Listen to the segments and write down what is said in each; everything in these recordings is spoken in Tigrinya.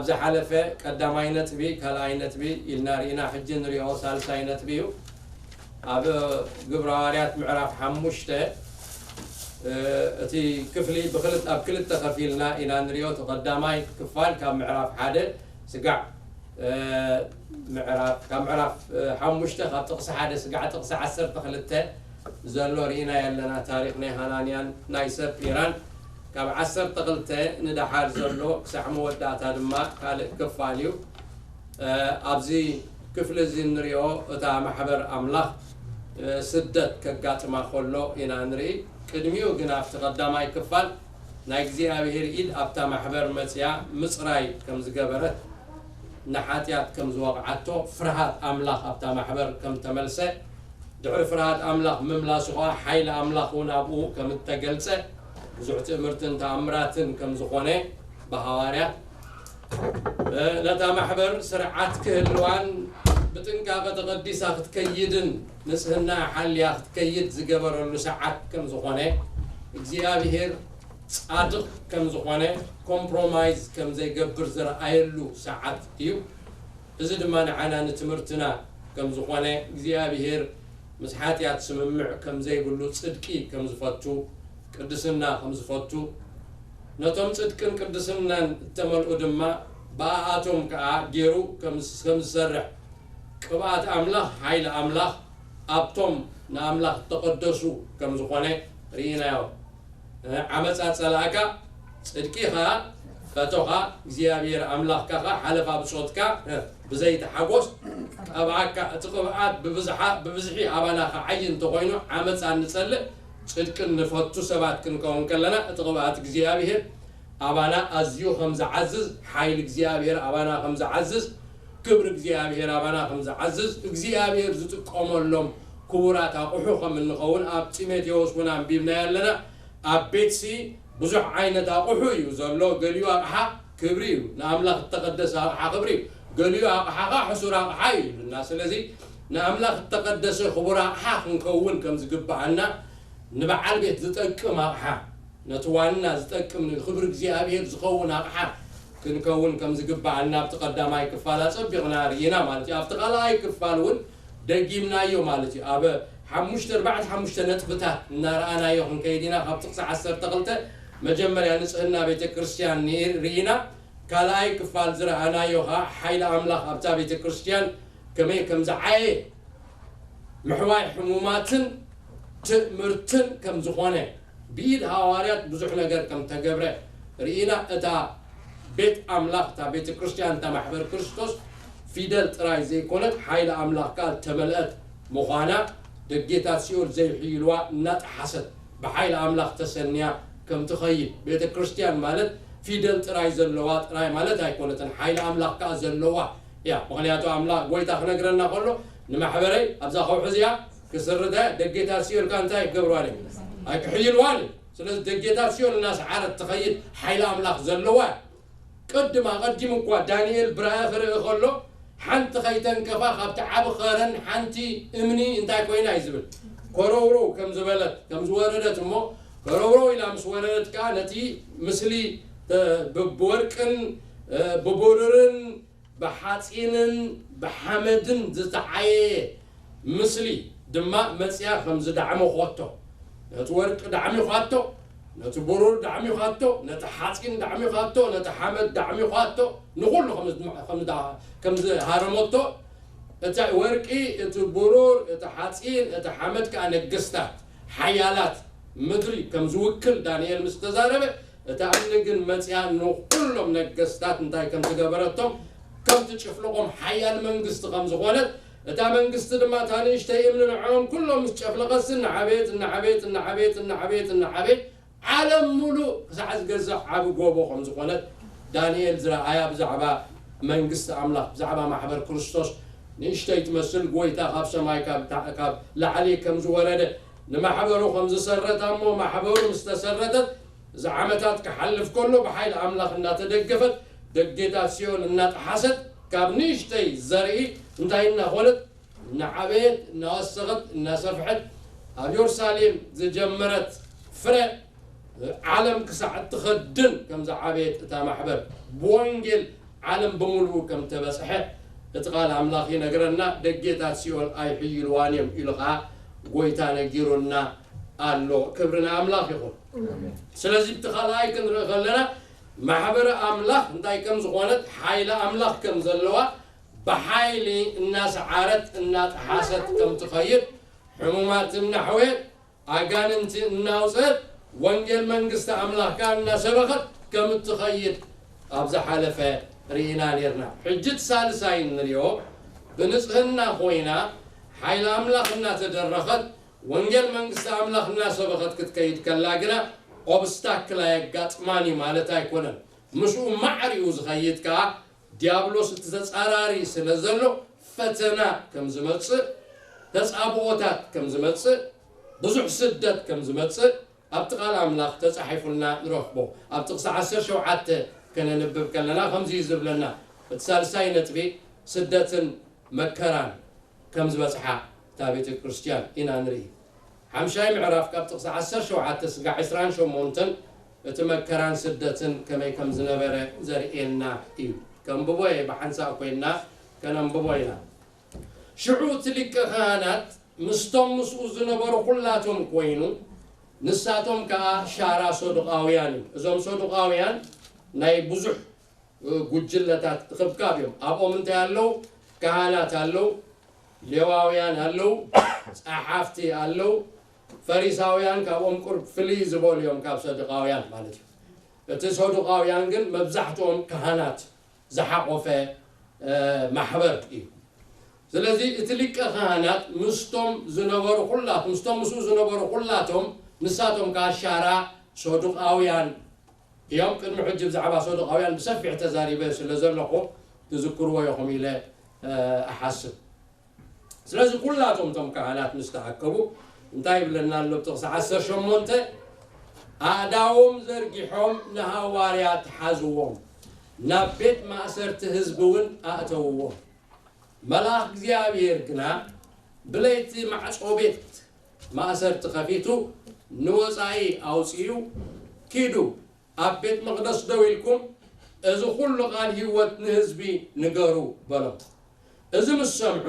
ዝሓለፈ ቀዳማይ ነጥቢ፣ ካልኣይ ነጥቢ ኢልና ርኢና፣ ሕጂ ንሪኦ ሳልሳይ ነጥቢ እዩ። ኣብ ግብረ ሃዋርያት ምዕራፍ ሓሙሽተ፣ እ፣ እቲ ክፍሊ ብክልተ፣ ኣብ ክልተ ከፊልና ኢና ንሪኦ። እቲ ቀዳማይ ክፋል ካብ ምዕራፍ ሓደ ስጋዕ፣ እ፣ ምዕራፍ፣ ካብ ምዕራፍ፣ እ፣ ሓሙሽተ፣ ካብ ጥቕሲ ሓደ ስጋዕ ጥቕሲ ዓሰርተ ክልተ ዘሎ ርኢና ኣለና። ታሪኽ ናይ ሃናንያን ናይ ሰጲራን ካብ ዓሰርተ ክልተ ንደሓር ዘሎ ክሳዕ መወዳእታ ድማ ካልእ ክፋል እዩ። እ፣ ኣብዚ ክፍሊ እዚ እንሪኦ እታ ማሕበር ኣምላኽ፣ እ፣ ስደት ከጋጥማ ከሎ ኢና ንርኢ። ቅድሚኡ ግን ኣብቲ ቀዳማይ ክፋል ናይ እግዚኣብሔር ኢድ ኣብታ ማሕበር መጽያ ምጽራይ ከም ዝገበረት፣ ንሓጢኣት ከም ዝወቕዓቶ፣ ፍርሃት ኣምላኽ ኣብታ ማሕበር ከም ተመልሰ፣ ድሕሪ ፍርሃት ኣምላኽ ምምላሱ ኸኣ ሓይሊ ኣምላኽ እውን ኣብኡ ከም እተገልጸ፣ ብዙሕ ትእምርትን ተኣምራትን ከም ዝኾነ ብሃዋርያት፣ እ፣ ነታ ማሕበር ስርዓት ክህልዋን ብጥንቃቐ ተቐዲሳ ክትከይድን ንጽህና ሓልያ ክትከይድ ዝገበረሉ ሰዓት ከም ዝኾነ፣ እግዚኣብሔር ጻድቕ ከም ዝኾነ፣ ኮምፕሮማይዝ ከም ዘይገብር ዝረኣየሉ ሰዓት እዩ። እዚ ድማ ንዓና ንትምህርትና ከም ዝኾነ፣ እግዚኣብሔር ምስ ሓጢኣት ስምምዕ ከም ዘይብሉ፣ ጽድቂ ከም ዝፈቱ፣ ቅድስና ከም ዝፈቱ፣ ነቶም ጽድቅን ቅድስናን እተመልኡ ድማ ብኣኣቶም ከኣ ገይሩ ከም፣ ከም ዝሰርሕ፣ ቅብኣት ኣምላኽ፣ ሓይሊ ኣምላኽ ኣብቶም ንኣምላኽ እተቐደሱ ከም ዝኾነ ርኢናዮ። እ፣ ዓመጻ ጸላእካ፣ ጽድቂኻ ፈቶኻ፣ እግዚኣብሔር ኣምላኽካ ኸኣ ሓለፋ ብጾትካ፣ እ፣ ብዘይቲ ሓጎስ ቀብኣካ። እቲ ቅብኣት ብብዝሓ-፣ ብብዝሒ ኣባና ኸዓይ እንተኾይኑ፣ ዓመጻ እንጸልእ፣ ጽድቂ እንፈቱ ሰባት ክንከውን ከለና፣ እቲ ቅብኣት እግዚኣብሔር ኣባና ኣዝዩ ከም ዝዓዝዝ፣ ሓይሊ እግዚኣብሔር ኣባና ከም ዝዓዝዝ፣ ክብሪ እግዚኣብሔር ኣባና ከም ዝዓዝዝ፣ እግዚኣብሔር ዝጥቀመሎም ክቡራት ኣቑሑ ከም እንኸውን ኣብ ጢሞቴዎስ እውን ኣንቢብናዮ ኣለና። ኣብ ቤትሲ ብዙሕ ዓይነት ኣቑሑ እዩ ዘሎ። ገሊኡ ኣቕሓ ክብሪ እዩ፣ ንኣምላኽ እተቐደሰ ኣቕሓ ክብሪ እዩ። ገሊኡ ኣቕሓ ኸዓ ሕሱር ኣቕሓ እዩ ኢሉና። ስለዚ ንኣምላኽ እተቐደሰ ክቡር ኣቕሓ ክንከውን ከም ዝግብኣና፣ ንበዓል ቤት ዝጠቅም ኣቕሓ፣ ነቲ ዋና ዝጠቅም ንክብሪ እግዚኣብሔር ዝኸውን ኣቕሓ ክንከውን ከም ዝግብኣና ኣብቲ ቀዳማይ ክፋል ኣጸቢቕና ርኢና ማለት እዩ። ኣብቲ ካልኣይ ክፋል እውን ደጊምናዮ ማለት እዩ። ኣብ ሓሙሽተ፣ ኣርባዕተ ሓሙሽተ ነጥብታት እናረኣናዮ ክንከይድ ኢና። ካብ ጥቕሲ ዓሰርተ ክልተ መጀመርያ ንጽህና ቤተ ክርስቲያን ኒ-፣ ርኢና። ካልኣይ ክፋል ዝረኣናዮ ኸዓ ሓይሊ ኣምላኽ ኣብታ ቤተ ክርስቲያን ከመይ ከም ዝዓየ፣ ምሕዋይ ሕሙማትን ትእምርትን ከም ዝኾነ፣ ብኢድ ሃዋርያት ብዙሕ ነገር ከም ተገብረ ርኢና። እታ ቤት ኣምላኽ፣ እታ ቤተ ክርስቲያን፣ እታ ማሕበር ክርስቶስ ፊደል ጥራይ ዘይኮነት፣ ሓይሊ ኣምላኽ ከኣ እተመልአት ምዃና፣ ደጌታት ሲኦል ዘይሕይልዋ እናጠሓሰት ብሓይሊ ኣምላኽ ተሰንያ ከም ትኸይድ። ቤተ ክርስቲያን ማለት ፊደል ጥራይ ዘለዋ ጥራይ ማለት ኣይኮነትን፣ ሓይሊ ኣምላኽ ከኣ ዘለዋ እያ። ምኽንያቱ ኣምላኽ፣ ጎይታ ክነግረና ከሎ፣ ንማሕበረይ ኣብዛ ከውሒ እዚኣ ክስርተ፣ ደጌታት ሲኦል ከኣ እንታይ ክገብርዋን እዮም? ኣይክሕይልዋን እዮም። ስለዚ ደጌታት ሲኦል እናሰዓረት ትኸይድ ሓይሊ ኣምላኽ ዘለዋ እያ። ቅድም ኣቐዲሙ እኳ ዳንኤል ብራእይ ክርኢ ከሎ፣ ሓንቲ ከይተንከፋ ካብቲ ዓቢ ኸረን ሓንቲ እምኒ እንታይ ኮይና እዩ ዝብል? ኮረውረው ከም ዝበለት፣ ከም ዝወረደት እሞ፣ ኮረውረው ኢላ ምስ ወረደት ከኣ ነቲ ምስሊ፣ እ፣ ብ-፣ ብወርቅን፣ እ፣ ብብሩርን ብሓጺንን ብሓመድን ዝተዓየየ ምስሊ ድማ መጽያ ከም ዝዳዕመኾቶ፣ ነቲ ወርቂ ዳዕሚዃቶ፣ ነቲ ብሩር ዳዕሚዃቶ፣ ነቲ ሓጺን ዳዕሚዃቶ፣ ነቲ ሓመድ ዳዕሚዃቶ፣ ንኹሉ ከም ዝድማ-፣ ከም ዝዳ-፣ ከም ዝሃረመቶ፣ እቲ ወርቂ፣ እቲ ብሩር፣ እቲ ሓጺን፣ እቲ ሓመድ ከኣ ነገስታት፣ ሓያላት ምድሪ ከም ዝውክል ዳንኤል ምስ ተዛረበ፣ እታ እምኒ ግን መጽያ ንኹሎም ነገስታት እንታይ ከም ዝገበረቶም፣ ከም ትጭፍልቖም ሓያል መንግስቲ ከም ዝኾነት፣ እታ መንግስቲ ድማ እታ ንእሽተይ እምኒ ንዕኦም ኩሎም ምስ ጨፍለቐሲ፣ እናዓበየት፣ እናዓበየት፣ እናዓበየት፣ እናዓበየት፣ እናዓበየት፣ ዓለም ሙሉእ ክሳዕ ዝገዝእ ዓቢ ጎቦ ከም ዝኾነት ዳንኤል ዝረኣያ ብዛዕባ መንግስቲ ኣምላኽ፣ ብዛዕባ ማሕበር ክርስቶስ፣ ንእሽተይ ትመስል ጎይታ ካብ ሰማይ ካብ ታ-፣ ካብ ላዕሊ ከም ዝወረደ፣ ንማሕበሩ ከም ዝሰረታ እሞ፣ ማሕበሩ ምስ ተሰረተት፣ እዚ ዓመታት ክሓልፍ ከሎ፣ ብሓይሊ ኣምላኽ እናተደገፈት፣ ደጌታት ሲኦል እናጠሓሰት፣ ካብ ንእሽተይ ዘርኢ እንታይ እናኾነት፣ እናዓበየት፣ እናወሰኸት፣ እናሰፍሐት፣ ኣብ የሩሳሌም ዝጀመረት ፍረ ዓለም ክሳዕ እትኸድን ከም ዝዓበየት፣ እታ ማሕበር ብወንጌል ዓለም ብምሉኡ ከም ተበጽሐ እቲ ቃል ኣምላኽ ይነግረና። ደጌታት ሲኦል ኣይሕይልዋን እዮም ኢሉ ኸዓ ጎይታ ነጊሩና ኣሎ። ክብሪ ንኣምላኽ ይኹን። ስለዚ እቲ ካልኣይ ክንርኢ ከለና ማሕበረ ኣምላኽ እንታይ ከም ዝኾነት፣ ሓይሊ ኣምላኽ ከም ዘለዋ፣ ብሓይሊ እናሰዓረት እናጠሓሰት ከም ትኸይድ፣ ሕሙማት እናሕወየት፣ ኣጋንንቲ እናውፀት፣ ወንጌል መንግስቲ ኣምላኽ ከዓ እናሰበኸት ከም እትኸይድ ኣብ ዝሓለፈ ርኢና ነርና። ሕጂ እቲ ሳልሳይ እንሪኦ፣ ብንጽህና ኮይና ሓይሊ ኣምላኽ እናተደረኸት ወንጌል መንግስቲ ኣምላኽ እናሰበኸት ክትከይድ ከላ ግና ኦብስታክል ኣየጋጥማን እዩ ማለት ኣይኮነን። ምስኡ ማዕሪኡ ዝኸይድ ከዓ ዲያብሎስ እቲ ተጻራሪ ስለ ዘሎ ፈተና ከም ዝመጽእ፣ ተጻብኦታት ከም ዝመጽእ፣ ብዙሕ ስደት ከም ዝመጽእ ኣብቲ ቃል ኣምላኽ ተጻሒፉልና ንረኽቦ። ኣብ ጥቕሲ ዓሰርተ ሸውዓተ ከነንብብ ከለና ከምዚ እዩ ዝብለና። እቲ ሳልሳይ ነጥቢ ስደትን መከራን ከም ዝበጽሓ እታ ቤተ ክርስቲያን ኢና ንርኢ። ሓምሻይ ምዕራፍ ካብ ጥቕሲ ዓሰርተ ሸውዓተ ስጋዕ ዕስራን ሸሞንተን እቲ መከራን ስደትን ከመይ ከም ዝነበረ ዘርእየና እዩ። ከንብቦ እየ፣ ብሓንሳእ ኮይንና ከነንብቦ ኢና። ሽዑ እቲ ሊቀ ካህናት ምስቶም ምስኡ ዝነበሩ ኩላቶም ኮይኑ፣ ንሳቶም ከኣ ሻራ ሰዱቃውያን እዩ። እዞም ሰዱቃውያን ናይ ብዙሕ ጉጅለታት እኽብካብ እዮም። ኣብኦም እንታይ ኣለዉ? ካህናት ኣለዉ፣ ሌዋውያን ኣለዉ፣ ጸሓፍቲ ኣለዉ። ፈሪሳውያን ካብኦም ቁርብ ፍልይ ዝበሉ እዮም ካብ ሰዱቃውያን ማለት እዩ። እቲ ሰዱቃውያን ግን መብዛሕትኦም ካህናት ዝሓቆፈ ማሕበር እዩ። ስለዚ እቲ ሊቀ ካህናት ምስቶም ዝነበሩ ኩላቶም ምስቶም ምስኡ ዝነበሩ ኩላቶም ንሳቶም ከዓ ሻራ ሰዱቃውያን እዮም። ቅድሚ ሕጂ ብዛዕባ ሰዱቃውያን ብሰፊሕ ተዛሪበ ስለ ዘለኹ ትዝክርዎ ኢኹም ኢለ እሓስብ። ስለዚ ኩላቶም እቶም ካህናት ምስ ተኣከቡ እንታይ ይብለና ኣሎ? ጥቕሲ ዓሰርተ ሸሞንተ፣ ኣእዳዎም ዘርጊሖም ንሃዋርያት ሓዝዎም፣ ናብ ቤት ማእሰርቲ ህዝቢ እውን ኣእተውዎም። መልኣኽ እግዚኣብሔር ግና ብለይቲ ማዕጾ ቤት ማእሰርቲ ከፊቱ ንወጻኢ ኣውጺኡ፣ ኪዱ ኣብ ቤት መቕደስ ደው ኢልኩም እዚ ኩሉ ቃል ህይወት ንህዝቢ ንገሩ በሎም። እዚ ምስ ሰምዑ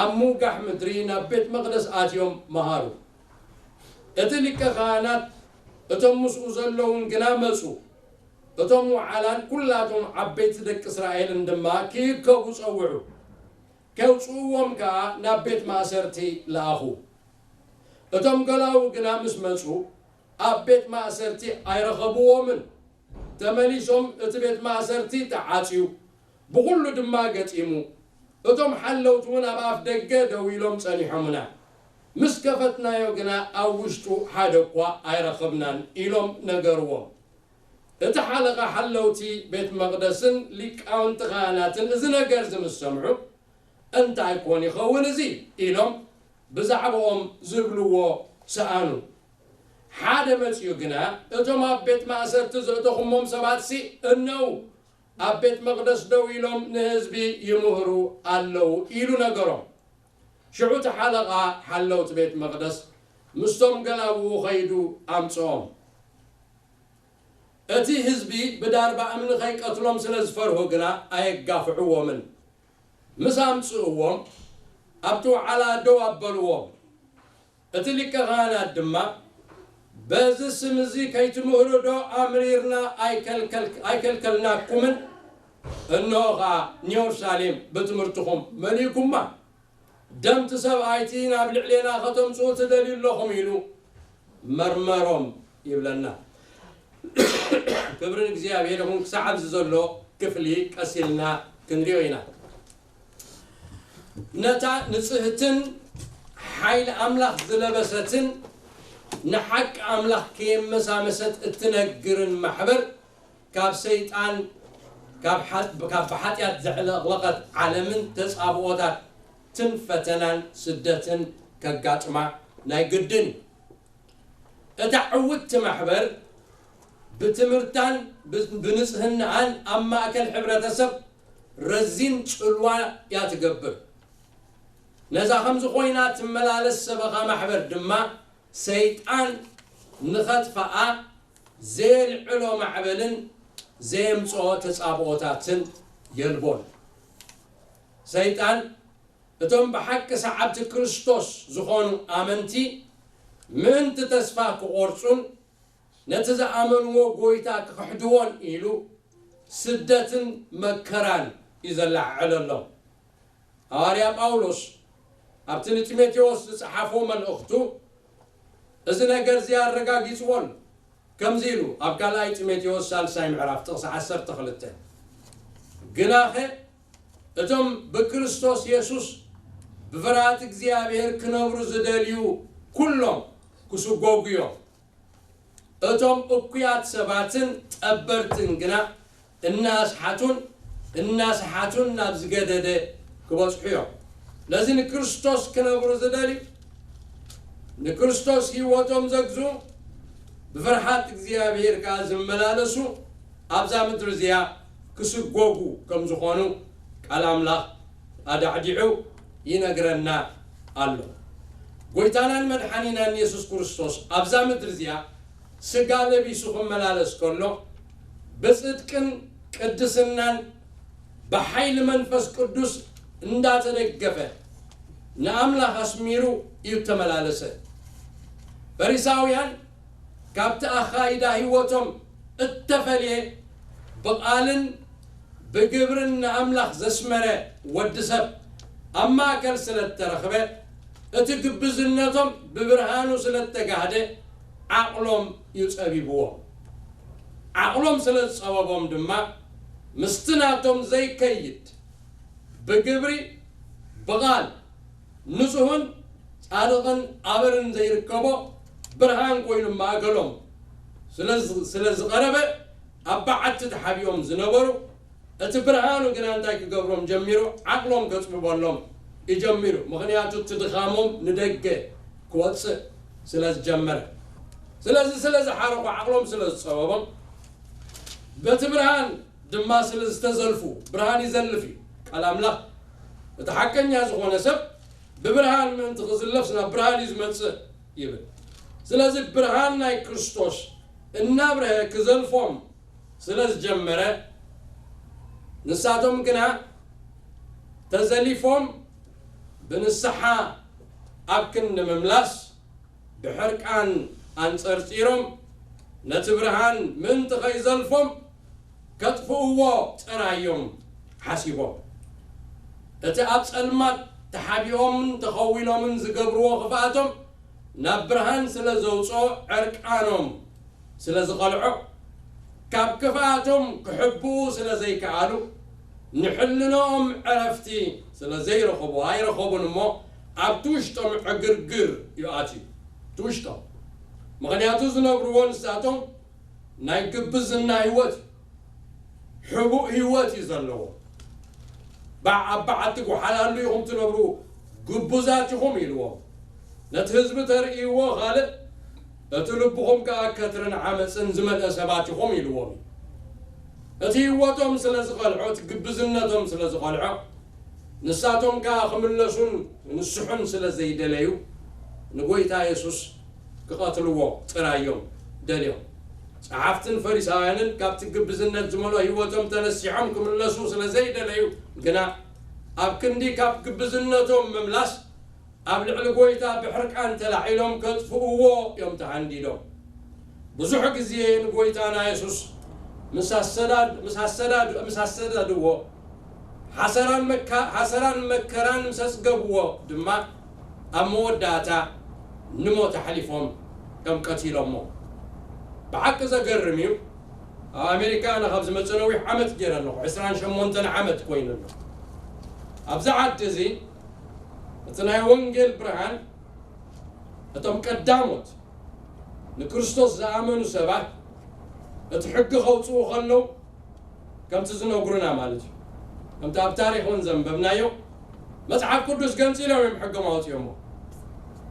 ኣብ ምውጋሕ ምድሪ ናብ ቤት መቕደስ ኣትዮም መሃሩ። እቲ ሊቀ ካህናት እቶም ምስኡ ዘለውን ግና መጹ። እቶም ወዓላን ኩላቶም ዓበይቲ ደቂ እስራኤልን ድማ ክይከቡ ጸውዑ። ከውጽእዎም ከኣ ናብ ቤት ማእሰርቲ ለኣኹ። እቶም ገላዉ ግና ምስ መጹ ኣብ ቤት ማእሰርቲ ኣይረኸብዎምን። ተመሊሶም እቲ ቤት ማእሰርቲ ተዓጽዩ፣ ብኹሉ ድማ ገጢሙ። እቶም ሓለውቲ እውን ኣብ ኣፍ ደገ ደው ኢሎም ጸኒሖምና። ምስ ከፈትናዮ ግና ኣብ ውሽጡ ሓደ እኳ ኣይረኸብናን ኢሎም ነገርዎም። እቲ ሓለቓ ሓለውቲ ቤት መቕደስን ሊቃውንቲ ካህናትን እዚ ነገር እዚ ምስ ሰምዑ፣ እንታይ ኮን ይኸውን እዚ? ኢሎም ብዛዕባኦም ዝብልዎ ሰኣኑ። ሓደ መጺኡ ግና፣ እቶም ኣብ ቤት ማእሰርቲ ዘእተኹሞም ሰባትሲ እነዉ፣ ኣብ ቤት መቕደስ ደው ኢሎም ንህዝቢ ይምህሩ ኣለዉ ኢሉ ነገሮም። ሽዑ እቲ ሓለቓ ሓለውቲ ቤት መቕደስ ምስቶም ገላውኡ ኸይዱ ኣምጽኦም። እቲ ህዝቢ ብዳርባ እምኒ ኸይቀትሎም ስለ ዝፈርሁ ግና ኣየጋፍዕዎምን። ምስ ኣምጽእዎም ኣብቲ ወዓላ ደው ኣበልዎም። እቲ ሊቀ ካህናት ድማ በዚ ስም እዚ ከይትምህሩ ዶ ኣምሪርና ኣይከልከልናኩምን? እንሆ ኸዓ ንየሩሳሌም ብትምህርትኹም መሊእኩማ። ደምቲ ሰብኣይቲ ናብ ልዕሌና ከተምጽኡ ትደልዩ ኣለኹም ኢሉ መርመሮም ይብለና። ክብሪ ንእግዚኣብሔር ይኹን። ክሳዕ ኣብዚ ዘሎ ክፍሊ ቀስ ኢልና ክንሪኦ ኢና። ነታ ንጽህትን ሓይሊ ኣምላኽ ዝለበሰትን ንሓቂ ኣምላኽ ከየመሳመሰት እትነግርን ማሕበር ካብ ሰይጣን ካብ ብሓጢኣት ዘዕለቕለቐት ዓለምን ተጻብኦታትን ፈተናን ስደትን ከጋጥማ ናይ ግድን እዩ። እታ ዕውትቲ ማሕበር ብትምህርታን ብንጽህናኣን ኣብ ማእከል ሕብረተሰብ ረዚን ጽልዋ እያ ትገብር። ነዛ ከምዚ ኮይና ትመላለስ ሰበኻ ማሕበር ድማ ሰይጣን ንኸጥፍኣ ዘየልዕሎ ማዕበልን ዘየምጽኦ ተጻብኦታትን የልቦን። ሰይጣን እቶም ብሓቂ ሰዓብቲ ክርስቶስ ዝኾኑ ኣመንቲ ምእንቲ ተስፋ ክቖርጹን ነቲ ዝኣመንዎ ጎይታ ክኽሕድዎን ኢሉ ስደትን መከራን እዩ ዘለዓዕለሎም። ሃዋርያ ጳውሎስ ኣብቲ ንጢሞቴዎስ ዝጸሓፎ መልእኽቱ እዚ ነገር እዚ ኣረጋጊጽዎን ከምዚ ኢሉ ኣብ ካልኣይ ጢሞቴዎስ ሳልሳይ ምዕራፍ ጥቕሲ ዓሰርተ ክልተ፣ ግናኸ እቶም ብክርስቶስ የሱስ ብፍርሃት እግዚኣብሔር ክነብሩ ዝደልዩ ኩሎም ክስጎጉ እዮም። እቶም እኩያት ሰባትን ጠበርትን ግና እናስሓቱን እናስሓቱን ናብ ዝገደደ ክበጽሑ እዮም። ነዚ ንክርስቶስ ክነብሩ ዝደልዩ፣ ንክርስቶስ ህይወቶም ዘግዙ፣ ብፍርሃት እግዚኣብሔር ከኣ ዝመላለሱ ኣብዛ ምድሪ እዚኣ ክስጎጉ ከም ዝኾኑ ቃል ኣምላኽ ኣዳዕዲዑ ይነግረና ኣሎ። ጎይታናን መድሓኒናን የሱስ ክርስቶስ ኣብዛ ምድሪ እዚኣ ስጋ ለቢሱ ክመላለስ ከሎ ብጽድቅን ቅድስናን ብሓይሊ መንፈስ ቅዱስ እንዳተደገፈ ንኣምላኽ ኣስሚሩ እዩ እተመላለሰ። ፈሪሳውያን ካብቲ ኣኻይዳ ህይወቶም እተፈልየ ብቓልን ብግብርን ንኣምላኽ ዘስመረ ወዲ ሰብ ኣብ ማእከል ስለ እተረኽበ እቲ ግብዝነቶም ብብርሃኑ ስለ እተጋህደ ዓቕሎም እዩ ጸቢብዎም። ዓቕሎም ስለ ዝጸበቦም ድማ ምስቲ ናቶም ዘይከይድ ብግብሪ ብቓል ንጹህን ጻድቕን ኣበርን ዘይርከቦ ብርሃን ኮይኑ ማእከሎም ስለ ዝቐረበ ኣብ በዓቲ ተሓቢኦም ዝነበሩ እቲ ብርሃኑ ግና እንታይ ክገብሮም ጀሚሩ? ዓቕሎም ከጽብበሎም ይጀሚሩ። ምኽንያቱ እቲ ድኻሞም ንደገ ክወጽእ ስለ ዝጀመረ፣ ስለዚ ስለ ዝሓረቑ ዓቕሎም ስለ ዝጸበቦም በቲ ብርሃን ድማ ስለ ዝተዘልፉ፣ ብርሃን ይዘልፍ እዩ ቃል ኣምላኽ። እቲ ሓቀኛ ዝኾነ ሰብ ብብርሃን ምእንቲ ክዝለፍ ናብ ብርሃን እዩ ዝመጽእ ይብል። ስለዚ ብርሃን ናይ ክርስቶስ እናብርሀ ክዘልፎም ስለ ዝጀመረ፣ ንሳቶም ግና ተዘሊፎም ብንስሓ ኣብ ክንዲ ምምላስ ብሕርቃን ኣንጸርጺሮም ነቲ ብርሃን ምእንቲ ኸይዘልፎም ከጥፍእዎ ጥራይ እዮም ሓሲቦም። እቲ ኣብ ጸልማት ተሓቢኦምን ተኸዊሎምን ዝገብርዎ ክፍኣቶም ናብ ብርሃን ስለ ዘውጽኦ ዕርቃኖም ስለ ዝቐልዖ፣ ካብ ክፍኣቶም ክሕብኡ ስለ ዘይከኣሉ፣ ንሕልንኦም ዕረፍቲ ስለ ዘይረኸቡ ኣይረኸቡን እሞ ኣብቲ ውሽጦም ዕግርግር እዩ ኣትዩ። እቲ ውሽጦም ምኽንያቱ ዝነብርዎ ንሳቶም ናይ ግብዝና ህይወት እዩ። ሕቡእ ህይወት እዩ ዘለዎ። ባዕ ኣብ በዓቲ ጓሓላሉ ኢኹም ትነብሩ፣ ግቡዛት ኢኹም ኢልዎም። ነቲ ህዝቢ ተርእይዎ ካልእ፣ እቲ ልብኹም ከኣ ከትርን ዓመፅን ዝመልአ ሰባት ኢኹም ኢልዎም እዩ። እቲ ህይወቶም ስለ ዝቐልዖ፣ እቲ ግብዝነቶም ስለ ዝቐልዖ፣ ንሳቶም ከኣ ክምለሱን ንስሑን ስለ ዘይደለዩ፣ ንጎይታ የሱስ ክቐትልዎ ጥራይ እዮም ደልዮም። ጸሓፍትን ፈሪሳውያንን ካብቲ ግብዝነት ዝመልኦ ህይወቶም ተነሲሖም ክምለሱ ስለ ዘይደለዩ ግና፣ ኣብ ክንዲ ካብ ግብዝነቶም ምምላስ፣ ኣብ ልዕሊ ጎይታ ብሕርቃን ተላዒሎም ከጥፍእዎ እዮም ተሃንዲዶም። ብዙሕ ግዜ ንጎይታና የሱስ ምስ ኣሰዳድ-፣ ምስ ኣሰዳድ-፣ ምስ ኣሰዳድዎ፣ ሓሰራን መካ-፣ ሓሰራን መከራን ምስ ኣጽገብዎ ድማ፣ ኣብ መወዳእታ ንሞት ኣሕሊፎም ከም ቀቲሎሞ። ብሓቂ ዘገርም እዩ። ኣብ ኣሜሪካ ኣነ ካብ ዝመጽእ ነዊሕ ዓመት ገይረ ኣለኹ። ዕስራን ሸሞንተን ዓመት ኮይኑ ኣሎ። ኣብዚ ዓዲ እዚ እቲ ናይ ወንጌል ብርሃን፣ እቶም ቀዳሞት ንክርስቶስ ዝኣመኑ ሰባት እቲ ሕጊ ከውጽኡ ከለዉ፣ ከምቲ ዝነግሩና ማለት እዩ። ከምቲ ኣብ ታሪኽ እውን ዘንበብናዮ፣ መጽሓፍ ቅዱስ ገንጺሎም እዮም ሕጊ ማውጽኦሞ።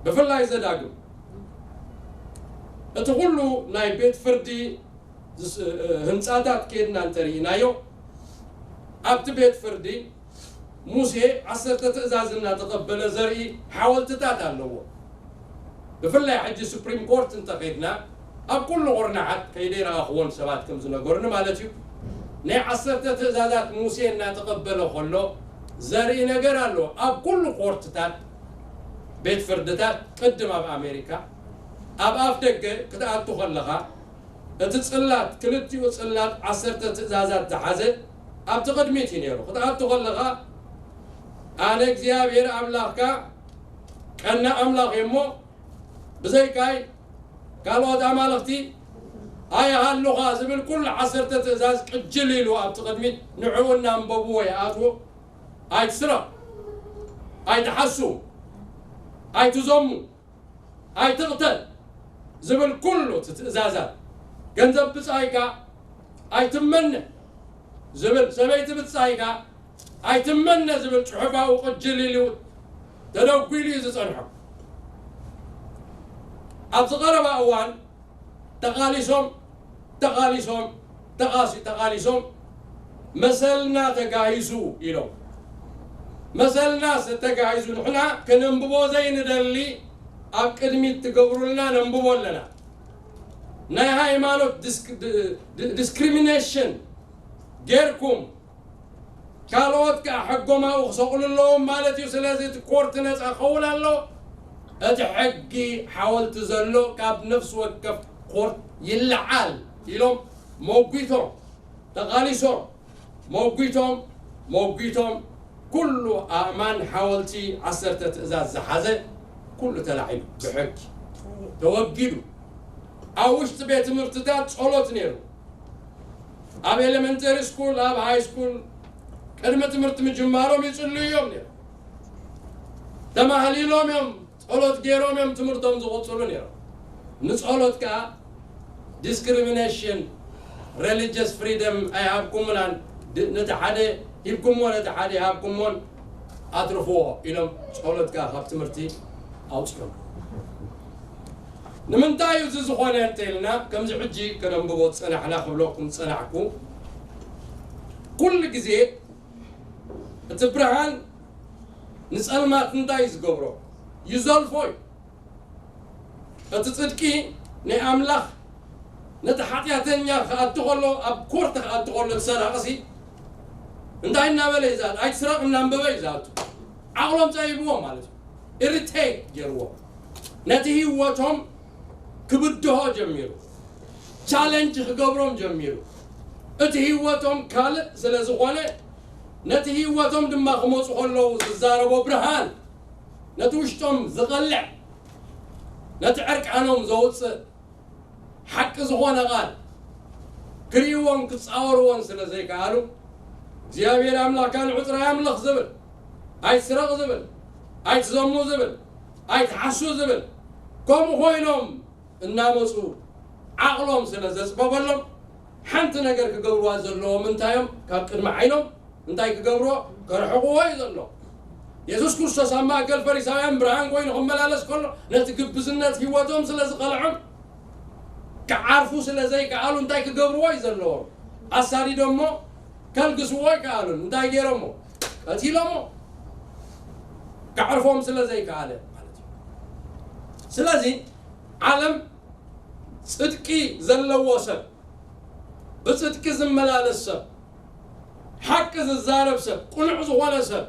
ብፍላይ ዘዳግም፣ እቲ ኩሉ ናይ ቤት ፍርዲ ዝስ-፣ ህንጻታት ከይድና እንተርኢናዮ፣ ኣብቲ ቤት ፍርዲ ሙሴ ዓሰርተ ትእዛዝ እናተቐበለ ዘርኢ ሓወልትታት ኣለዎ። ብፍላይ ሕጂ ሱፕሪም ኮርት እንተኸይድና፣ ኣብ ኩሉ ቁርናዓት ከይደ ይረኣኽዎን ሰባት ከም ዝነገሩኒ ማለት እዩ። ናይ ዓሰርተ ትእዛዛት ሙሴ እናተቐበለ ከሎ ዘርኢ ነገር ኣሎ። ኣብ ኩሉ ኮርትታት፣ ቤት ፍርድታት፣ ቅድም ኣብ ኣሜሪካ፣ ኣብ ኣፍ ደገ ክትኣቱ ከለኻ፣ እቲ ጽላት፣ ክልቲኡ ጽላት ዓሰርተ ትእዛዛት ዝሓዘ ኣብቲ ቅድሚት እዩ ነይሩ። ክትኣቱ ከለኻ፣ ኣነ እግዚኣብሔር ኣምላኽካ ቀና ኣምላኽ እየ እሞ፣ ብዘይካይ ካልኦት ኣማልኽቲ ኣይሃሉኻ ዝብል ኩሉ ዓሰርተ ትእዛዝ ቅጅል ኢሉ ኣብቲ ቅድሚት ንዕኡ እናንበብዎ ይኣትዎ። ኣይትስረቕ፣ ኣይትሓሱ፣ ኣይትዘሙ፣ ኣይትቕተል ዝብል ኩሉ እቲ ትእዛዛት፣ ገንዘብ ብጻይካ ኣይትመነ ዝብል፣ ሰበይቲ ብጻይካ ኣይትመነ ዝብል ጽሑፋዊ ቅጅል ኢሉ ተደጒሉ እዩ ዝጸንሖ። ኣብዚ ቀረባ እዋን ተቓሊሶም፣ ተቓሊሶም፣ ተቓሲ-፣ ተቓሊሶም፣ መሰልና ተጋሂሱ ኢሎም። መሰልና ተጋሂሱ፣ ንሕና ከነንብቦ ዘይንደሊ ኣብ ቅድሚት ትገብሩልና ነንብቦ ኣለና። ናይ ሃይማኖት ዲስክ-፣ ድ-፣ ድ-፣ ዲስክሪሚኔሽን ጌርኩም፣ ካልኦት ከኣ ሕጎም ኣብኡ ክሰቕሉ ኣለዎም ማለት እዩ። ስለዚ እቲ ኮርት ነጻ ክኸውን ኣለዎ። እቲ ሕጊ ሓወልቲ ዘሎ ካብ ነፍሲ ወከፍ ኮርት ይለዓል ኢሎም ሞጒቶም፣ ተቓሊሶም፣ ሞጒቶም፣ ሞጒቶም፣ ኩሉ ኣእማን ሓወልቲ ዓሰርተ ትእዛዝ ዝሓዘ ኩሉ ተላዒሉ ብሕጊ ተወጊዱ። ኣብ ውሽጢ ቤት ትምህርትታት ጸሎት ነይሩ። ኣብ ኤሌመንተሪ ስኩል፣ ኣብ ሃይ ስኩል ቅድሚ ትምህርቲ ምጅማሮም ይጽልዩ እዮም ነይሩ። ተማህሊሎም እዮም፣ ጸሎት ገይሮም እዮም ትምህርቶም ዝቕጽሉ ነይሮም። ንጸሎት ከኣ ዲስክሪሚኔሽን፣ ሬሊጅስ ፍሪደም ኣይሃብኩምናን፣ ድ-፣ ነቲ ሓደ ሂብኩሞ፣ ነቲ ሓደ ይሃብኩሞን ኣትርፍዎ ኢሎም ጸሎት ከኣ ካብ ትምህርቲ ኣውጽኦም። ንምንታይ እዩ እዚ ዝኾነ እንተኢልና፣ ከምዚ ሕጂ ከነንብቦ ዝጸናሕና ክብለኩም ዝጸናሕኩ፣ ኩሉ ግዜ እቲ ብርሃን ንጸልማት እንታይ እዩ ዝገብሮ? ይዘልፎ እዩ። እቲ ጽድቂ ናይ ኣምላኽ ነቲ ሓጢኣተኛ ክኣቱ ከሎ፣ ኣብ ኮርት ክኣቱ ከሎ፣ እቲ ሰራቒሲ እንታይ እናበለ እዩ ዝኣቱ? ኣይትስረቕ እናንበበ እዩ ዝኣቱ። ዓቕሎም ጸቢብዎም ማለት እዩ። ኢሪቴት ገይርዎም። ነቲ ህይወቶም ክብድሆ ጀሚሩ። ቻለንጅ ክገብሮም ጀሚሩ። እቲ ህይወቶም ካልእ ስለ ዝኾነ፣ ነቲ ህይወቶም ድማ ክመጹ ከለዉ ዝዛረቦ ብርሃን፣ ነቲ ውሽጦም ዝቐልዕ፣ ነቲ ዕርቃኖም ዘውጽእ፣ ሓቂ ዝኾነ ቃል ክርእይዎን ክጻወርዎን ስለ ዘይከኣሉ፣ እግዚኣብሔር ኣምላኽካ ንዑ ጥራይ ኣምልኽ ዝብል፣ ኣይትስረቕ ዝብል፣ ኣይትዘሙ ዝብል፣ ኣይትሓሱ ዝብል፣ ከምኡ ኮይኖም እናመጹ ዓቕሎም ስለ ዘጽበበሎም፣ ሓንቲ ነገር ክገብርዋ ዘለዎም እንታይ እዮም? ካብ ቅድሚ ዓይኖም እንታይ ክገብርዎ? ከርሕቕዎ እዩ ዘሎ። የሱስ ክርስቶስ ኣብ ማእከል ፈሪሳውያን ብርሃን ኮይኑ ክመላለስ ከሎ፣ ነቲ ግብዝነት ህይወቶም ስለ ዝቐልዖም፣ ክዓርፉ ስለ ዘይከኣሉ እንታይ ክገብርዎ እዩ ዘለዎም? ኣሳዲዶሞ ከልግስዎ ኣይከኣሉን። እንታይ ገይሮሞ? ቀቲሎሞ። ከዕርፎም ስለ ዘይከኣለ ማለት እዩ። ስለዚ ዓለም ጽድቂ ዘለዎ ሰብ፣ ብጽድቂ ዝመላለስ ሰብ፣ ሓቂ ዝዛረብ ሰብ፣ ቅኑዕ ዝኾነ ሰብ፣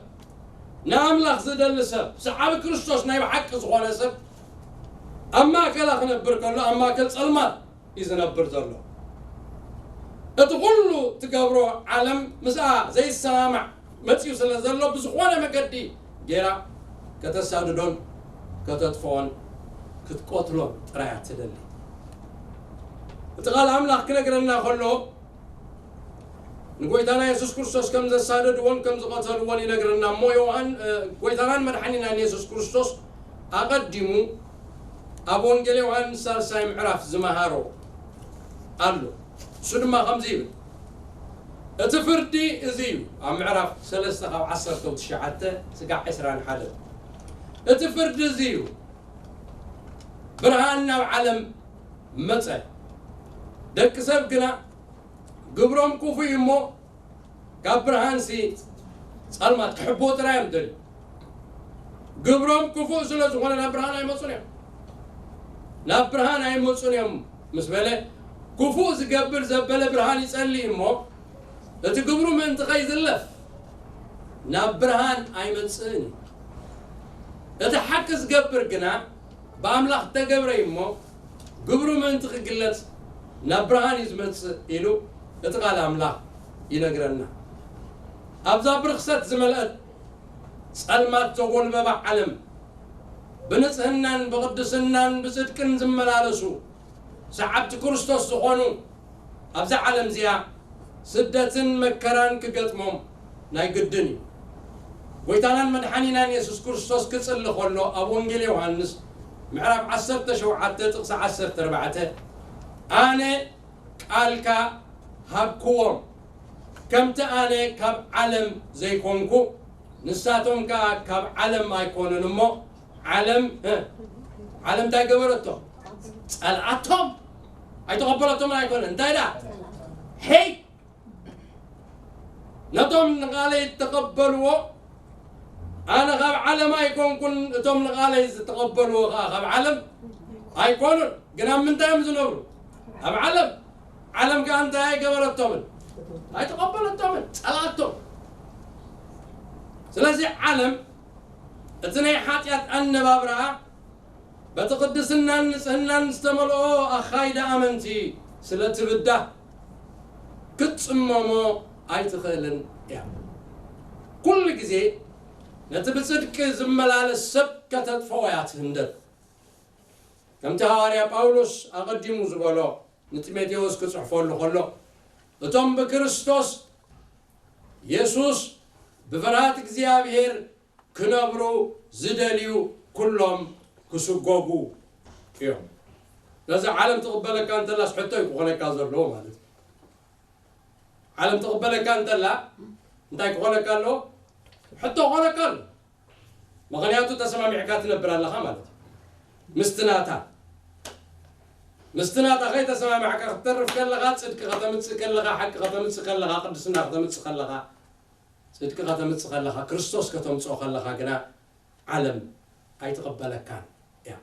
ንኣምላኽ ዝደሊ ሰብ፣ ሰዓቢ ክርስቶስ ናይ ብሓቂ ዝኾነ ሰብ ኣብ ማእከላ ክነብር ከሎ፣ ኣብ ማእከል ጸልማት እዩ ዝነብር ዘሎ። እቲ ኩሉ ትገብሮ ዓለም ምስኣ ዘይሰማማዕ መጺኡ ስለ ዘሎ፣ ብዝኾነ መገዲ ጌራ ከተሳድዶን ከተጥፍኦን ክትቀትሎን ጥራይ እያ ትደሊ። እቲ ቃል ኣምላኽ ክነግረና ከሎ፣ ንጎይታና የሱስ ክርስቶስ ከም ዘሳደድዎን ከም ዝቐተልዎን ይነግረና። እሞ ዮሃን-፣ እ፣ ጎይታናን መድሓኒናን የሱስ ክርስቶስ ኣቐዲሙ ኣብ ወንጌል ዮሃንስ ሳልሳይ ምዕራፍ ዝመሃሮ ኣሎ። እሱ ድማ ከምዚ ይብል፣ እቲ ፍርዲ እዚ እዩ። ኣብ ምዕራፍ ሰለስተ ካብ ዓሰርተ ትሽዓተ ስጋዕ ዕስራን ሓደን፣ እቲ ፍርዲ እዚ እዩ፣ ብርሃን ናብ ዓለም መጸ፣ ደቂ ሰብ ግና ግብሮም ክፉእ እዩ እሞ፣ ካብ ብርሃንሲ ጸልማት ክሕብዎ ጥራይ እዮም ደልዩ። ግብሮም ክፉእ ስለ ዝኾነ ናብ ብርሃን ኣይመጹን እዮም። ናብ ብርሃን ኣይመጹን እዮም ምስ በለ፣ ክፉእ ዝገብር ዘበለ ብርሃን ይጸልእ እሞ፣ እቲ ግብሩ ምእንቲ ከይዝለፍ ናብ ብርሃን ኣይመጽእን እዩ። እቲ ሓቂ ዝገብር ግና ብኣምላኽ እተገብረ እዩ እሞ፣ ግብሩ ምእንቲ ክግለጽ ናብ ብርሃን እዩ ዝመጽእ ኢሉ እቲ ቃል ኣምላኽ ይነግረና። ኣብዛ ብርኽሰት ዝመልአት ጸልማት ዘጎልበባ ዓለም፣ ብንጽህናን ብቕድስናን ብጽድቅን ዝመላለሱ ሰዓብቲ ክርስቶስ ዝኾኑ፣ ኣብዛ ዓለም እዚኣ ስደትን መከራን ክገጥሞም ናይ ግድን እዩ። ጎይታናን መድሓኒናን የሱስ ክርስቶስ ክጽሊ ከሎ፣ ኣብ ወንጌል ዮሃንስ ምዕራፍ ዓሰርተ ሸውዓተ ጥቕሲ ዓሰርተ ኣርባዕተ፣ ኣነ ቃልካ ሃብክዎም፣ ከምቲ ኣነ ካብ ዓለም ዘይኮንኩ፣ ንሳቶም ከኣ ካብ ዓለም ኣይኮኑን እሞ፣ ዓለም፣ እ፣ ዓለም እንታይ ገበረቶም? ጸልኣቶም። ኣይተቐበለቶምን ኣይኮነን። እንታይ ደኣ? ሄይ! ነቶም ንቓለይ እተቐበልዎ፣ ኣነ ካብ ዓለም ኣይኮንኩን፣ እቶም ንቓለይ ዝተቐበልዎ ከኣ ካብ ዓለም ኣይኮኑን። ግን ኣብ ምንታይ እዮም ዝነብሩ? ኣብ ዓለም። ዓለም ከኣ እንታይ ኣይገበረቶምን? ኣይተቐበለቶምን። ጸልኣቶም። ስለዚ ዓለም እቲ ናይ ሓጢኣት ኣነባብራኣ በቲ ቅድስናን ንጽህናን ዝተመልኦ ኣኻይዳ ኣመንቲ ስለ ትብዳህ፣ ክትጽመሞ ኣይትኽእልን እያ። ኩሉ ግዜ ነቲ ብጽድቂ ዝመላለስ ሰብ ከተጥፍኦ እያ ትህንደድ። ከምቲ ሃዋርያ ጳውሎስ ኣቐዲሙ ዝበሎ ንጢሞቴዎስ ክጽሕፈሉ ከሎ፣ እቶም ብክርስቶስ የሱስ ብፍርሃት እግዚኣብሔር ክነብሩ ዝደልዩ ኩሎም ክስጎጉ እዮም። ነዚ ዓለም ትቕበለካ እንተላስ ሕቶ እዩ ክኾነካ ዘለዎ ማለት እዩ። ዓለም ትቕበለካ እንተላ እንታይ ክኾነካ ኣለዎ? ሕቶ ክኾነካ ኣለዎ። ምኽንያቱ ተሰማሚዕካ ትነብር ኣለኻ ማለት እዩ። ምስቲ ናታ፣ ምስቲ ናታ ከይተሰማማዕካ ክትተርፍ ከለኻ፣ ጽድቂ ከተምጽእ ከለኻ፣ ሓቂ ከተምጽእ ከለኻ፣ ቅድስና ከተምጽእ ከለኻ፣ ጽድቂ ከተምጽእ ከለኻ፣ ክርስቶስ ከተምጽኦ ከለኻ ግና ዓለም ኣይትቕበለካን እያ።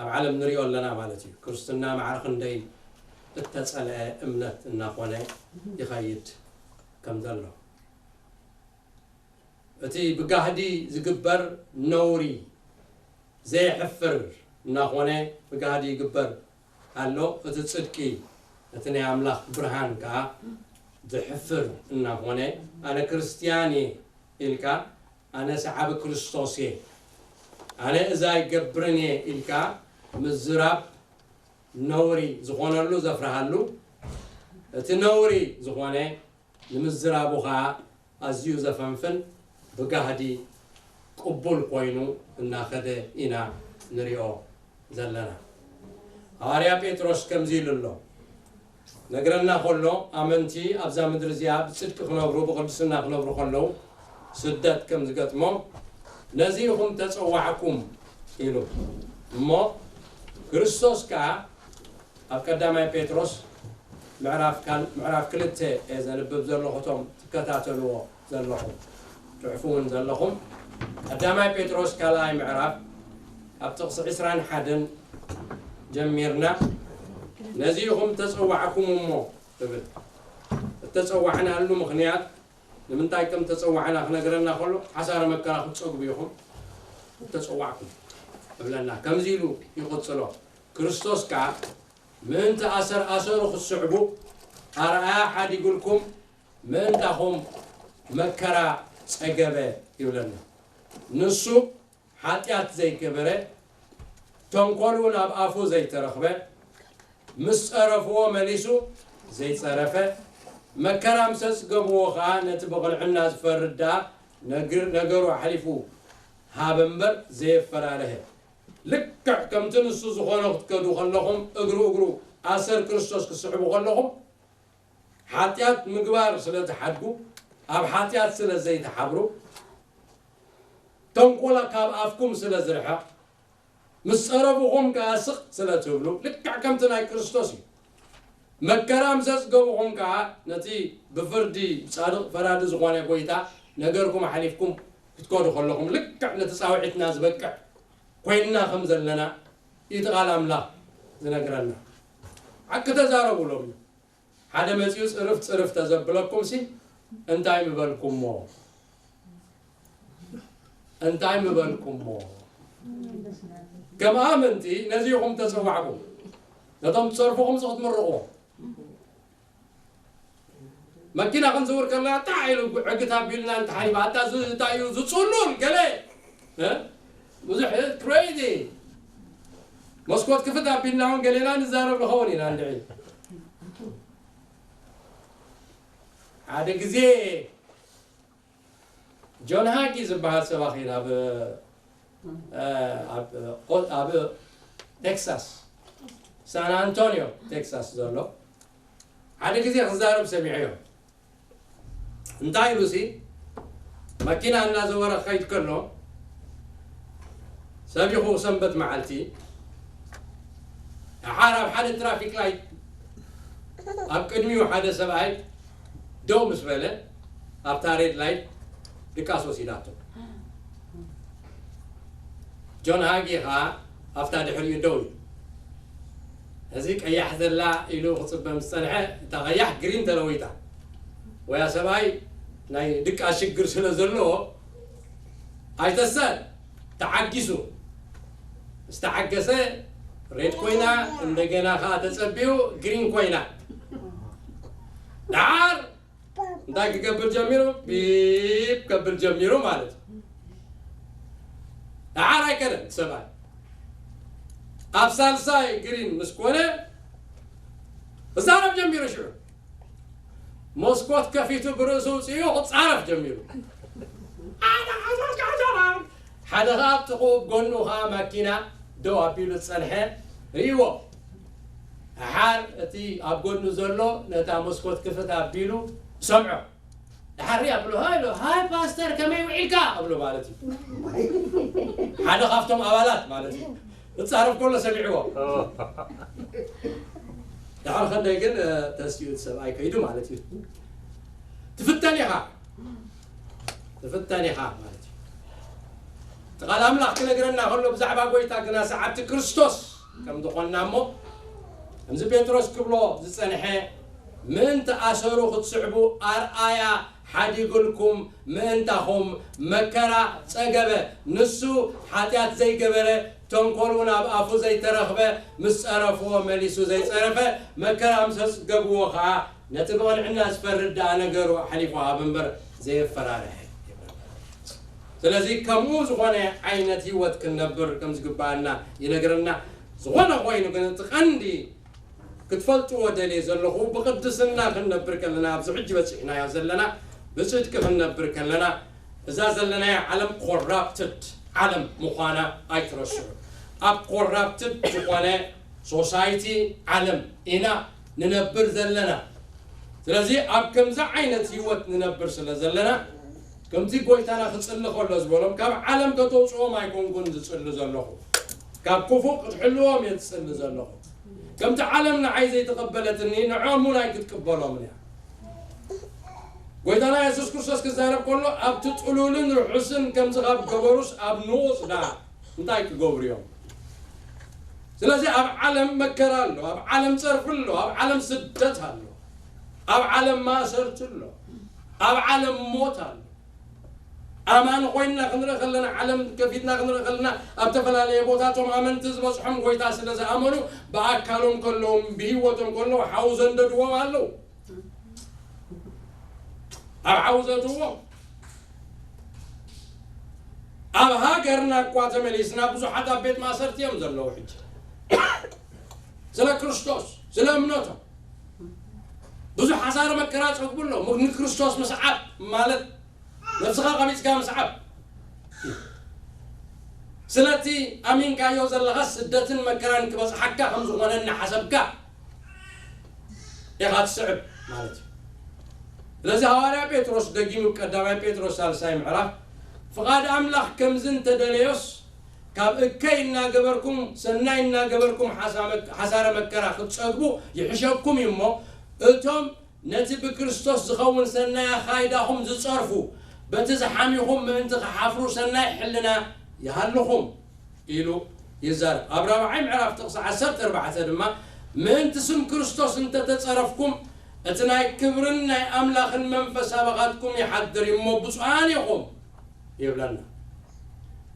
ኣብ ዓለም ንሪኦ ኣለና ማለት እዩ። ክርስትና ማዕረ ክንደይ እተጸልአ እምነት እናኾነ ይኸይድ ከም ዘሎ። እቲ ብጋህዲ ዝግበር ነውሪ ዘየሕፍር እናኾነ ብጋህዲ ይግበር ኣሎ። እቲ ጽድቂ፣ እቲ ናይ ኣምላኽ ብርሃን ከኣ ዘሕፍር እናኾነ፣ ኣነ ክርስትያን እየ ኢልካ፣ ኣነ ሰዓቢ ክርስቶስ እየ፣ ኣነ እዛ ኣይገብርን እየ ኢልካ ምዝራብ ነውሪ ዝኾነሉ፣ ዘፍርሃሉ፣ እቲ ነውሪ ዝኾነ ንምዝራቡ ኸኣ ኣዝዩ ዘፈንፍን ብጋህዲ ቅቡል ኮይኑ እናኸደ ኢና ንሪኦ ዘለና። ሃዋርያ ጴጥሮስ ከምዚ ኢሉ ኣሎ፣ ነግረና ከሎ፣ ኣመንቲ ኣብዛ ምድሪ እዚኣ ብጽድቂ ክነብሩ፣ ብቕድስና ክነብሩ ከለዉ፣ ስደት ከም ዝገጥሞም፣ ነዚ ኢኹም ተጸዋዕኩም ኢሉ። እሞ ክርስቶስ ከኣ ኣብ ቀዳማይ ጴጥሮስ ምዕራፍ ካል-፣ ምዕራፍ ክልተ እየ ዘንብብ ዘለኹ፣ እቶም ትከታተልዎ ዘለኹም፣ ትጽሕፉ እውን ዘለኹም፣ ቀዳማይ ጴጥሮስ ካልኣይ ምዕራፍ ካብ ጥቕሲ ዕስራን ሓደን ጀሚርና፣ ነዚ ኢኹም ተጸዋዕኩም እሞ ትብል። እተጸዋዕናሉ ምኽንያት፣ ንምንታይ ከም ተጸዋዕና ክነግረና ከሎ፣ ሓሳረ መከራ ክትጸግቡ ኢኹም እተጸዋዕኩም እብለና። ከምዚ ኢሉ ይቕጽሎ፣ ክርስቶስ ከኣ ምእንቲ ኣሰር ኣሰሩ ክትስዕቡ ኣርኣያ ሓዲጉልኩም ምእንታኹም መከራ ጸገበ ይብለና። ንሱ ሓጢኣት ዘይገበረ፣ ተንኮሉ ናብ ኣፉ ዘይተረኽበ፣ ምስ ጸረፍዎ መሊሱ ዘይጸረፈ፣ መከራ ምስ ኣጽገብዎ ኸኣ ነቲ ብቕንዕና ዝፈርድ ደኣ ነግር-፣ ነገሩ ኣሕሊፉ ሃበ እምበር ዘየፈራርሀ። ልክዕ ከምቲ ንሱ ዝኾኖ ክትከዱ ከለኹም፣ እግሩ እግሩ ኣሰር ክርስቶስ ክትስዕቡ ከለኹም፣ ሓጢኣት ምግባር ስለ ትሓድጉ፣ ኣብ ሓጢኣት ስለ ዘይትሓብሩ፣ ተንኮላ ካብ ኣፍኩም ስለ ዝርሕቕ፣ ምስ ጸረፉኹም ከኣ ስቕ ስለ ትብሉ፣ ልክዕ ከምቲ ናይ ክርስቶስ እዩ። መከራ ምስ ኣጽገቡኹም ከኣ፣ ነቲ ብፍርዲ ጻድቕ ፈራዲ ዝኾነ ጐይታ ነገርኩም ኣሕሊፍኩም ክትከዱ ከለኹም፣ ልክዕ ነቲ ጻውዒትና ዝበቅዕ ኮይንና ከም ዘለና እዩ እቲ ቃል ኣምላኽ ዝነግረና። ሓቂ ተዛረቡ ሎሚ። ሓደ መጺኡ ጽርፍ ጽርፍ ተዘብለኩም ሲ እንታይ ምበልኩሞ? እንታይ ምበልኩሞ? ከም ኣመንቲ ነዚ ኢኹም ተጸዋዕኩም። ነቶም ትጸርፉኹም ሲ ክትምርቑ። መኪና ክንዝውር ከለና ጣዕ ኢሉ ዕግት ኣቢልና እንተሓሊፋ፣ ኣታ እዚ እንታይ እዩ ዝጽሉል ገለ፣ እ? ብዙሕ ክሬዚ። መስኮት ክፍት ኣቢልና እውን ገሌና ንዛረብ ንኸውን ኢና እንድዒ። ሓደ ግዜ ጆን ሃጊ ዝበሃል ሰባኺ ናብ፣ እ፣ ኣብ፣ ኣብ ቴክሳስ፣ ሳን ኣንቶኒዮ ቴክሳስ ዘሎ ሓደ ግዜ ክዛረብ ሰሚዐዮ። እንታይ ኢሉ ሲ፣ መኪና እናዘወረ ክኸይድ ከሎ፣ ሰቢኹ ሰንበት መዓልቲ፣ ደሓር ኣብ ሓደ ትራፊክ ላይት ኣብ ቅድሚኡ ሓደ ሰብኣይ ደው ምስ በለ፣ ኣብታ ሬድ ላይት ድቃስ ወሲዳቶ። ጆን ሃጊ ኸኣ ኣብታ ድሕሪኡ ደው ኢሉ። እዚ ቀያሕ ዘላ ኢሉ ክጽበ ምስ ጸንሐ፣ እታ ቀያሕ ግሪን ተለዊጣ። ወያ ሰብኣይ ናይ ድቃስ ሽግር ስለ ዘለዎ፣ ኣይተሰን፣ ተዓጊሱ። ምስ ተዓገሰ ሬድ ኮይና፣ እንደገና ኸኣ ተጸቢዩ ግሪን ኮይና። ደሓር እንታይ ክገብር ጀሚሩ? ቢፕ ከብል ጀሚሩ ማለት እዩ። ደሓር ኣይከደን ሰብኣይ። ኣብ ሳልሳይ ግሪን ምስ ኮነ ክዛረብ ጀሚሩ። ሽዑ መስኮት ከፊቱ ብርእሱ ውፅኡ ክፃረፍ ጀሚሩ። ሓደ ኸዓ ኣብቲ ክኡ ጎኑ ኸዓ ማኪና ደው ኣቢሉ ዝፀንሐ ርእይዎ። ደሓር እቲ ኣብ ጎኑ ዘሎ ነታ መስኮት ክፍት ኣቢሉ ሰምዖ። ደሓር ሪኣ ብሎ፣ ሃይ ኢሎ፣ ሃይ ፓስተር፣ ከመይ ውዒልካ? እብሎ ማለት እዩ። ሓደ ካብቶም ኣባላት ማለት እዩ። ክጻረፍ ከሎ ሰሚዕዎ። ደሓር ከንደይ ግን፣ እ፣ ተሲኡ እቲ ሰብኣይ ከይዱ ማለት እዩ። ትፍተን ኢኻ። ትፍተን ኢኻ ማለት እዩ። እቲ ቃል ኣምላኽ ክነግረና ከሎ ብዛዕባ ጎይታ ግና ሰዓብቲ ክርስቶስ ከም ዝኾንና እሞ፣ ከምዚ ጴጥሮስ ክብሎ ዝጸንሐ፣ ምእንቲ ኣሰሩ ክትስዕቡ ኣርኣያ ሓዲጉልኩም፣ ምእንታኹም መከራ ጸገበ። ንሱ ሓጢኣት ዘይገበረ፣ ተንኮል እውን ኣብ ኣፉ ዘይተረኽበ፣ ምስ ጸረፍዎ መሊሱ ዘይጸረፈ፣ መከራ ምስ ኣጽገብዎ ኸኣ፣ ነቲ ብቕንዕና ዝፈርድ ደኣ ነገሩ ኣሕሊፉ ሃብ እምበር ዘየፈራርሐ። ስለዚ ከምኡ ዝኾነ ዓይነት ህይወት ክንነብር ከም ዝግባኣና ይነግረና። ዝኾነ ኮይኑ ግን እቲ ቀንዲ ክትፈልጥዎ ደልየ ዘለኹ፣ ብቕድስና ክንነብር ከለና፣ ኣብዚ ሕጂ በጺሕናዮ ዘለና ብጽድቂ ክንነብር ከለና፣ እዛ ዘለናያ ዓለም ኮራፕትድ ዓለም ምዃና ኣይትረስዑ። ኣብ ኮራፕትድ ዝኾነ ሶሳይቲ ዓለም ኢና ንነብር ዘለና። ስለዚ ኣብ ከምዚ ዓይነት ህይወት ንነብር ስለ ዘለና፣ ከምዚ ጎይታና ክጽሊ ከሎ ዝበሎም፣ ካብ ዓለም ከተውጽኦም ኣይኮንኩን ዝጽሊ ዘለኹ፣ ካብ ክፉእ ክትሕልዎም እየ ዝጽሊ ዘለኹ። ከምቲ ዓለም ንዓይ ዘይተቐበለትኒ፣ ንዖም እውን ኣይክትቅበሎምን እያ። ጎይታና የሱስ ክርስቶስ ክዛረብ ከሎ፣ ኣብቲ ጥሉልን ርሑስን ከምዚ ካብ ገበሩስ ኣብ ንኡስ ደኣ እንታይ ክገብሩ እዮም? ስለዚ ኣብ ዓለም መከራ ኣሎ፣ ኣብ ዓለም ጸርፊ ኣሎ፣ ኣብ ዓለም ስደት ኣሎ፣ ኣብ ዓለም ማእሰርቲ ኣሎ፣ ኣብ ዓለም ሞት ኣሎ። ኣማኒ ኮይንና ክንርኢ ከለና፣ ዓለም ከፊትና ክንርኢ ከለና፣ ኣብ ዝተፈላለየ ቦታ እቶም ኣመንቲ ዝበጽሖም ጎይታ ስለ ዝኣመኑ፣ ብኣካሎም ከለዎም፣ ብህይወቶም ከለዉ ሓው ዘንደድዎም ኣለዉ። ኣብ ሓው ዘእትዎም። ኣብ ሃገርና እኳ ተመሊስና ብዙሓት ኣብ ቤት ማእሰርቲ እዮም ዘለዉ። ሕጂ ስለ ክርስቶስ፣ ስለ እምነቶም ብዙሕ ሓሳረ መከራ ጸግቡ ኣለዉ። ንክርስቶስ ምስዓብ ማለት ነብስኻ ቀቢጽካ ምስዓብ። ስለቲ ኣሚንካዮ ዘለኻ ስደትን መከራን ክበጽሓካ ከም ዝኾነ እናሓሰብካ ኢኻ ትስዕብ ማለት እዩ። ስለዚ ሃዋርያ ጴጥሮስ ደጊሙ፣ ቀዳማይ ጴጥሮስ ሳልሳይ ምዕራፍ፣ ፍቓድ ኣምላኽ ከምዚ እንተደለዮስ፣ ካብ እከይ እናገበርኩም፣ ሰናይ እናገበርኩም ሓሳ-፣ ሓሳረ መከራ ክትጸግቡ ይሕሸኩም እዩ እሞ፣ እቶም ነቲ ብክርስቶስ ዝኸውን ሰናይ ኣኻይዳኹም ዝጸርፉ፣ በቲ ዝሓሚኹም ምእንቲ ክሓፍሩ ሰናይ ሕልና ይሃልኹም ኢሉ ይዛረብ። ኣብ ራብዓይ ምዕራፍ ጥቕሲ ዓሰርተ ኣርባዕተ ድማ፣ ምእንቲ ስም ክርስቶስ እንተተጸረፍኩም፣ እቲ ናይ ክብርን ናይ ኣምላኽን መንፈስ ኣባኻትኩም ይሓድር እዩ እሞ ብፁዓን ኢኹም ይብለና።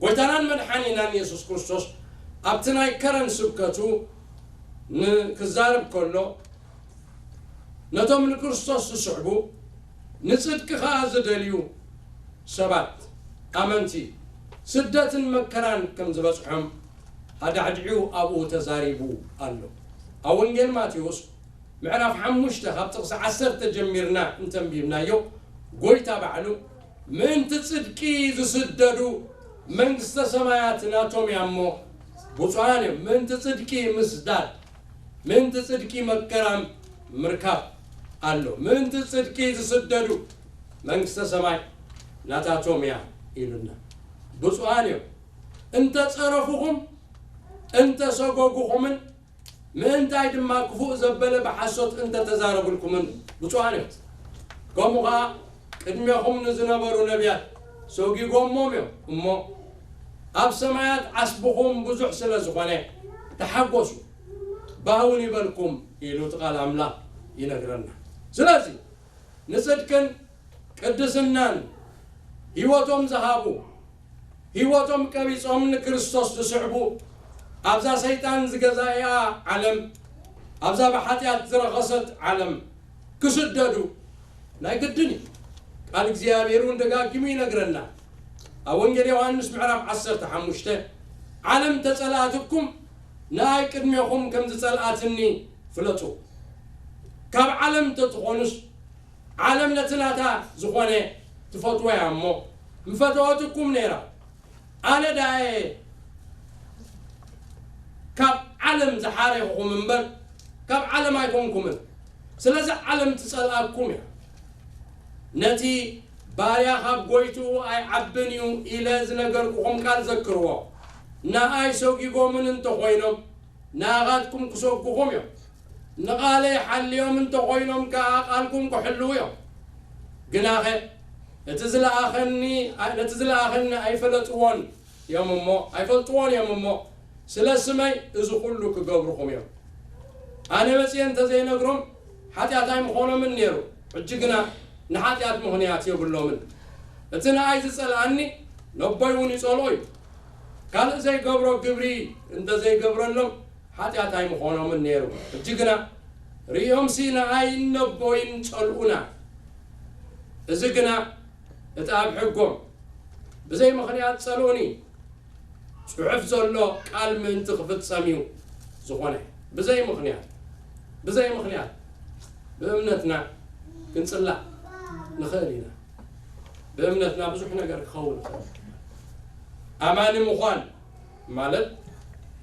ጎይታናን መድሓኒናን የሱስ ክርስቶስ ኣብቲ ናይ ከረን ስብከቱ ንክዛረብ ከሎ፣ ነቶም ንክርስቶስ ዝስዕቡ፣ ንጽድቂ ኸኣ ዝደልዩ ሰባት፣ ኣመንቲ፣ ስደትን መከራን ከም ዝበጽሖም ኣዳዕዲዑ ኣብኡ ተዛሪቡ ኣሎ። ኣብ ወንጌል ማቴዎስ ምዕራፍ ሓሙሽተ ካብ ጥቕሲ ዓሰርተ ጀሚርና እንተንቢብናዮ፣ ጎይታ ባዕሉ፣ "ምእንቲ ጽድቂ ዝስደዱ መንግስተ ሰማያት ናቶም እያ እሞ ብፁዓን እዮም።" ምእንቲ ጽድቂ ምስዳድ፣ ምእንቲ ጽድቂ መከራ ምርካብ ኣሎ። ምእንቲ ጽድቂ ዝስደዱ መንግስተ ሰማይ ናታቶም እያ ኢሉና። ብፁዓን እዮም። እንተ ጸረፉኹም፣ እንተ ሰጎጉኹምን፣ ምእንታይ ድማ ክፉእ ዘበለ ብሓሶት እንተ ተዛረቡልኩምን ብፁዓን እዮም። ከምኡ ኸኣ ቅድሜኹም ንዝነበሩ ነቢያት ሰጒጎሞም እዮም እሞ፣ ኣብ ሰማያት ዓስብኹም ብዙሕ ስለ ዝኾነ ተሓጎሱ፣ ባህውን ይበልኩም ኢሉ እቲ ቃል ኣምላኽ ይነግረና። ስለዚ ንጽድቅን ቅድስናን ህይወቶም ዝሃቡ፣ ህይወቶም ቀቢጾም ንክርስቶስ ዝስዕቡ፣ ኣብዛ ሰይጣን ዝገዛእያ ዓለም፣ ኣብዛ ብሓጢኣት ዝረኸሰት ዓለም ክስደዱ ናይ ግድን እዩ። ቃል እግዚኣብሔር እውን ደጋጊሙ ይነግረና። ኣብ ወንጌል ዮሃንስ ምዕራፍ ዓሰርተ ሓሙሽተ፣ "ዓለም ተጸልኣትኩም፣ ንኣይ ቅድሜኹም ከም ዝጸልኣትኒ ፍለጡ። ካብ ዓለም እንተትኾኑስ፣ ዓለም ነቲ ናታ ዝኾነ ትፈትዎ እያ እሞ፣ ምፈተወትኩም ነይራ። ኣነ ደኣ እየ ካብ ዓለም ዝሓረኹኹም እምበር፣ ካብ ዓለም ኣይኮንኩምን። ስለዚ ዓለም ትጸልኣኩም እያ። ነቲ ባርያ ካብ ጎይትኡ ኣይዓብን እዩ ኢለ ዝነገርኩኹም ቃል ዘክርዎ። ንኣይ ሰጒጎምን እንተኾይኖም፣ ንኣኻትኩም ክሰጉኹም እዮም። ንቓለይ ሓልዮም እንተኾይኖም ከኣ ቃልኩም ክሕልዉ እዮም። ግናኸ እቲ ዝለኣኸኒ፣ ነቲ ዝለኣኸኒ ኣይፈለጥዎን እዮም እሞ፣ ኣይፈልጥዎን እዮም እሞ፣ ስለ ስመይ እዚ ኹሉ ክገብሩኹም እዮም። ኣነ መጺኤ እንተዘይነግሮም ሓጢኣት ኣይምኾኖምን ነይሩ። ሕጂ ግና ንሓጢኣት ምኽንያት የብሎምን። እቲ ንኣይ ዝጸልኣኒ ነቦይ እውን ይጸልኦ እዩ። ካልእ ዘይገብሮ ግብሪ እንተዘይገብረሎም ሓጢኣት ኣይምኾኖምን ነይሩ። ሕጂ ግና ርእዮምሲ ንኣይን ነቦይን ጸልኡና። እዚ ግና እቲ ኣብ ሕጎም ብዘይ ምኽንያት ጸልኡኒ ጽሑፍ ዘሎ ቃል ምእንቲ ክፍጸም እዩ ዝኾነ። ብዘይ ምኽንያት፣ ብዘይ ምኽንያት ብእምነትና ክንጽላእ ንኽእል ኢና። ብእምነትና ብዙሕ ነገር ክኸውን ይኽእል። ኣማኒ ምዃን ማለት